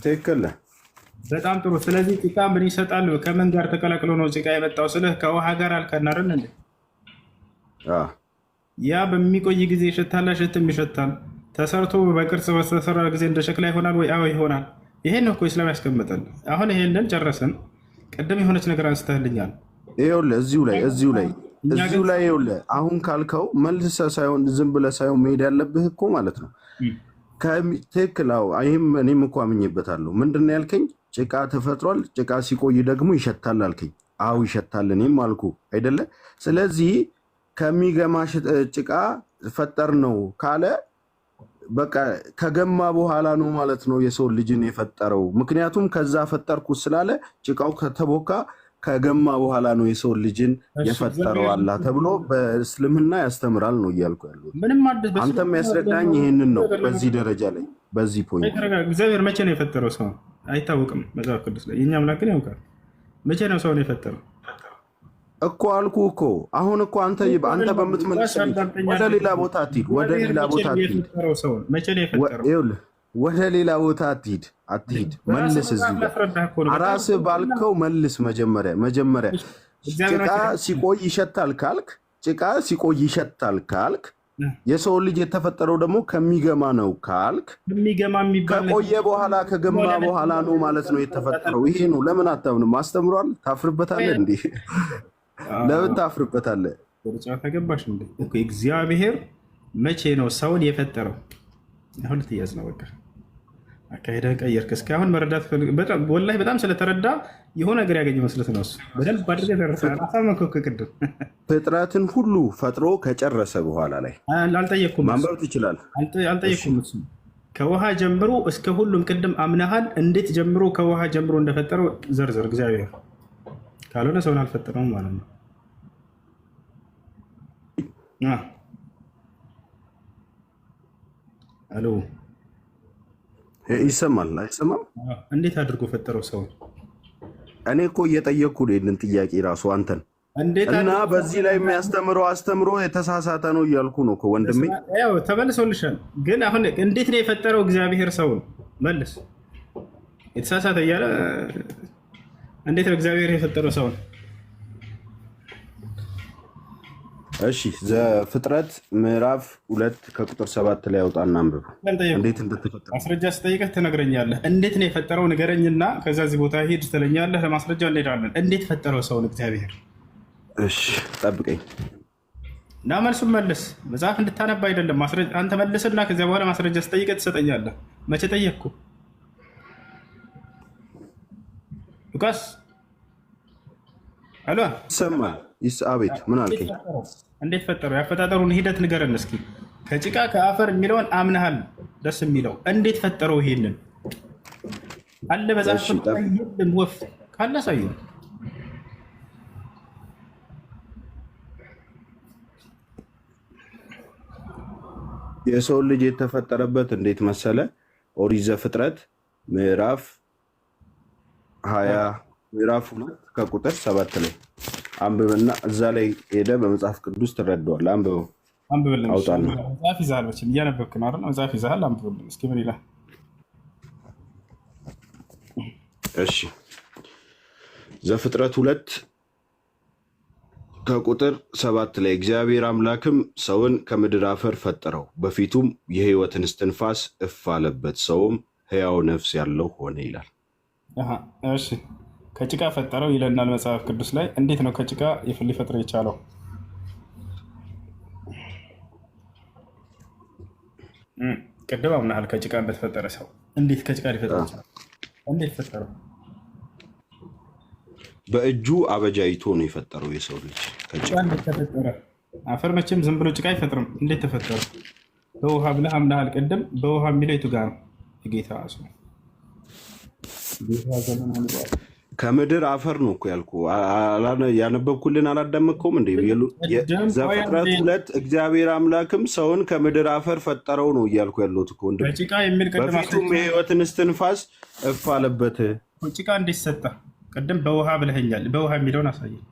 ትክክል ነህ። በጣም ጥሩ። ስለዚህ ጭቃ ምን ይሰጣል? ከምን ጋር ተቀላቅሎ ነው ጭቃ የመጣው ስልህ ከውሃ ጋር አልከን አይደል እንዴ? አዎ። ያ በሚቆይ ጊዜ ይሸታል፣ አይሸትም? ይሸታል። ተሰርቶ በቅርጽ በተሰራ ጊዜ እንደ ሸክላ ይሆናል ወይ? አዎ ይሆናል። ይሄን ነው እኮ ኢስላም ያስቀምጠል። አሁን ይሄንን ጨረስን። ቅድም የሆነች ነገር አንስተህልኛል። ይኸውልህ እዚሁ ላይ እዚሁ ላይ እኛ እዚሁ ግን ላይ ይኸውልህ አሁን ካልከው መልሰህ ሳይሆን ዝም ብለህ ሳይሆን መሄድ ያለብህ እኮ ማለት ነው። ትክክል። አዎ ይህም እኔም እኮ አምኜበታለሁ። ምንድን ነው ያልከኝ? ጭቃ ተፈጥሯል፣ ጭቃ ሲቆይ ደግሞ ይሸታል አልከኝ። አዎ ይሸታል፣ እኔም አልኩ አይደለ? ስለዚህ ከሚገማ ጭቃ ፈጠር ነው ካለ በቃ ከገማ በኋላ ነው ማለት ነው የሰው ልጅን የፈጠረው። ምክንያቱም ከዛ ፈጠርኩት ስላለ ጭቃው ከተቦካ ከገማ በኋላ ነው የሰው ልጅን እሺ የፈጠረው እግዚአብሔር አላህ ተብሎ በእስልምና ያስተምራል ነው እያልኩ ያሉት። ምንም አዲስ አንተም በእስልምና ያስረዳኝ ይህንን ነው፣ በዚህ ደረጃ ላይ በዚህ point። እግዚአብሔር መቼ ነው የፈጠረው ሰው አይታወቅም። መጽሐፍ ቅዱስ ላይ የእኛ አምላክ ግን ያውቃል። መቼ ነው ሰውን የፈጠረው? እኮ አልኩ እኮ አሁን እኮ አንተ አንተ በምትመልስልኝ ወደ ሌላ ቦታ አትሂድ፣ ወደ እግዚአብሔር ሌላ መቼ ቦታ ነው አትሂድ፣ የፈጠረው ሰውን? መቼ ነው የፈጠረው? ይኸውልህ ወደ ሌላ ቦታ አትሂድ፣ አትሂድ፣ በራስህ መልስ መጽሐፍ እዚሁ ጋር ላስረዳህ እኮ ነው። በጣም ራስህ ባልከው መልስ። መጀመሪያ መጀመሪያ እግዚአብሔር ጭቃ መቼ ነው ሲቆይ ይሸታል ካልክ ጭቃ ሲቆይ ይሸታል ካልክ የሰው ልጅ የተፈጠረው ደግሞ ከሚገማ ነው ካልክ የሚገማ የሚባል ነገር ከቆየ በኋላ ከገማ በኋላ ነው ማለት ነው የተፈጠረው። ይሄ ነው። ለምን አታምንም? አስተምሯል። ታፍርበታለህ እንዴ? ለምን ታፍርበታለህ? ወደ ጨዋታ ገባሽ እንዴ? እኮ እግዚአብሔር መቼ ነው ሰውን የፈጠረው? አሁን ልትያዝ ነው። በቃ አካሄድህን ቀየርክ። እስካሁን መረዳት ወላሂ በጣም ስለተረዳ የሆነ ነገር ያገኘ መስሎት ነው። እሱ በደንብ አድርገህ ተረድተሃል። አሳመንከው እኮ ቅድም። ፍጥረትን ሁሉ ፈጥሮ ከጨረሰ በኋላ ላይ አልጠየቅኩም እሱ ማንበብ ትችላለህ። እሺ አልጠየቅኩም እሱ ከውሃ ጀምሮ እስከ ሁሉም ቅድም አምነሃል። እንዴት ጀምሮ ከውሃ ጀምሮ እንደፈጠረው ዘርዝር። እግዚአብሔር ካልሆነ ሰውን አልፈጠረውም ማለት ነው። አ አሎ ይሰማል አይሰማም? እንዴት አድርጎ ፈጠረው ሰውን? እኔ እኮ እየጠየቅኩ ነው ይህንን ጥያቄ ራሱ አንተን እንዴት እና አድርጎ በዚህ ላይ የሚያስተምረው አስተምሮ የተሳሳተ ነው እያልኩ ነው እኮ ወንድሜ። ያው ተመልሶልሻል። ግን አሁን እንዴት ነው የፈጠረው እግዚአብሔር ሰውን? መልስ። የተሳሳተ እያለ እንዴት ነው እግዚአብሔር የፈጠረው ሰውን? እሺ ዘፍጥረት ምዕራፍ 2 ከቁጥር 7 ላይ ያውጣና አንብብ አልጠየኩም። እንዴት እንደተፈጠረ። ማስረጃ ስጠይቅህ ትነግረኛለህ። እንዴት ነው የፈጠረው ንገረኝና ከዛ እዚህ ቦታ ሂድ ትለኛለህ። ለማስረጃ እንሄዳለን። እንዴት ፈጠረው ሰውን እግዚአብሔር? እሺ ጠብቀኝ። እና መልሱን መልስ። መጽሐፍ እንድታነብ አይደለም ማስረጃ አንተ መልስና ከዚያ በኋላ ማስረጃ ስጠይቅህ ትሰጠኛለህ። መቼ ጠየቅኩ ሉቃስ? አሎ ይሰማል? አቤት ምን አልከኝ? እንዴት ፈጠረው? የአፈጣጠሩን ሂደት ንገረን እስኪ። ከጭቃ ከአፈር የሚለውን አምነሃል፣ ደስ የሚለው እንዴት ፈጠረው? ይሄንን አለ መጽሐፍ እሺ ቅዱስ ላይ የለም። ወፍ ካለ አሳየን። የሰው ልጅ የተፈጠረበት እንዴት መሰለ? ኦሪት ዘፍጥረት ምዕራፍ 20 ምዕራፍ 2 ከቁጥር 7 ላይ አንብብና እዛ ላይ ሄደ በመጽሐፍ ቅዱስ ትረዳዋለህ። አንብበው አንብብልን። እሺ፣ አውጣና። መጽሐፍ ይዘሃል መቼም እያነበብክ ነው አይደል? መጽሐፍ ይዘሃል፣ አንብብልን እስኪ ምን ይላል? እሺ ዘፍጥረት 2 ከቁጥር 7 ላይ እግዚአብሔር አምላክም ሰውን ከምድር አፈር ፈጠረው፣ በፊቱም የሕይወትን እስትንፋስ እፍ አለበት፣ ሰውም ሕያው ነፍስ ያለው ሆነ ይላል። አሃ፣ እሺ ከጭቃ ፈጠረው ይለናል መጽሐፍ ቅዱስ ላይ። እንዴት ነው ከጭቃ ሊፈጥረው የቻለው? ቅድም አምናሃል ከጭቃ እንደተፈጠረ ሰው። እንዴት ከጭቃ ሊፈጥረው ይችላል? እንዴት ፈጠረው? በእጁ አበጃይቶ ነው የፈጠረው የሰው ልጅ ጭቃ ከጭቃ። እንዴት ተፈጠረ? አፈር መቼም ዝም ብሎ ጭቃ አይፈጥርም። እንዴት ተፈጠረ? በውሃ ብለህ አምናሃል ቅድም። በውሃ የሚለው የቱ ጋር ነው? የጌታ ሰው ጌታ ዘመን አንቧል። ከምድር አፈር ነው እኮ ያልኩህ። ያነበብኩልን አላዳመቅከውም እንዴ? ቅድም ቆይ ዘፍጥረት አንዴ 2 እግዚአብሔር አምላክም ሰውን ከምድር አፈር ፈጠረው ነው እያልኩ ያለሁት እኮ ወንድም። በጭቃ የሚል ቅድም በፊቱም አሳይቼ የሕይወትን እስትንፋስ እፍ አለበት። ጭቃ እንዴት ሰጠ? ቅድም በውሃ ብለኸኛል። በውሃ የሚለውን አሳየኝ።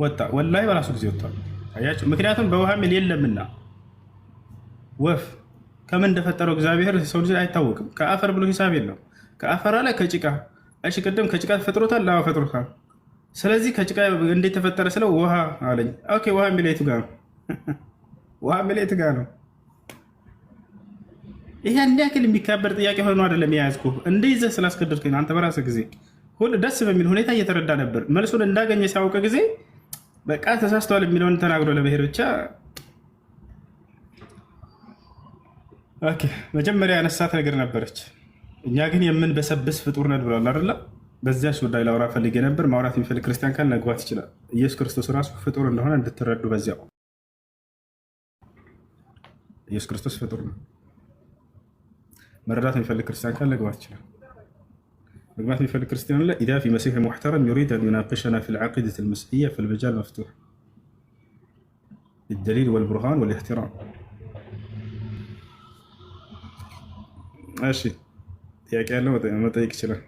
ወጣ፣ ወላሂ በራሱ ጊዜ ወጥቷል። አያችሁ፣ ምክንያቱም በውሃ የሚል የለምና ወፍ ከምን እንደፈጠረው እግዚአብሔር ሰው ልጅ አይታወቅም። ከአፈር ብሎ ሂሳብ የለው። ከአፈር አለ ከጭቃ። እሺ ቅድም ከጭቃ ፈጥሮታል። አዎ ፈጥሮታል። ስለዚህ ከጭቃ እንዴት ተፈጠረ ስለው ውሃ አለኝ። Okay ውሃ የሚለው የቱ ጋር ነው? ውሃ የሚለው የቱ ጋር ነው? ይሄ ያን ያክል የሚካበር ጥያቄ ሆኖ አይደለም የያዝኩህ፣ እንደ ይዘህ ስላስገደድከኝ አንተ በራስህ ጊዜ ሁሉ ደስ በሚል ሁኔታ እየተረዳ ነበር። መልሱን እንዳገኘ ሲያውቅ ጊዜ በቃ ተሳስተዋል የሚለውን ተናግሮ ለመሄድ ብቻ። Okay፣ መጀመሪያ ያነሳት ነገር ነበረች። እኛ ግን የምንበሰብስ ፍጡር ነን ብሏል አይደለ? በዚያች ጉዳይ ላውራ ፈልጌ ነበር። ማውራት የሚፈልግ ክርስቲያን ካለ መግባት ይችላል። ኢየሱስ ክርስቶስ ራሱ ፍጡር እንደሆነ እንድትረዱ በዚያው ኢየሱስ ክርስቶስ ፍጡር ነው። መረዳት የሚፈልግ ክርስቲያን ካለ መግባት ይችላል። መግባት የሚፈልግ ክርስቲያን አለ። إذا في مسيحي محترم يريد أن يناقشنا في العقيدة المسيحية فالمجال مفتوح بالدليل والبرهان والاحترام። እሺ ጥያቄ ያለው መጠየቅ ይችላል።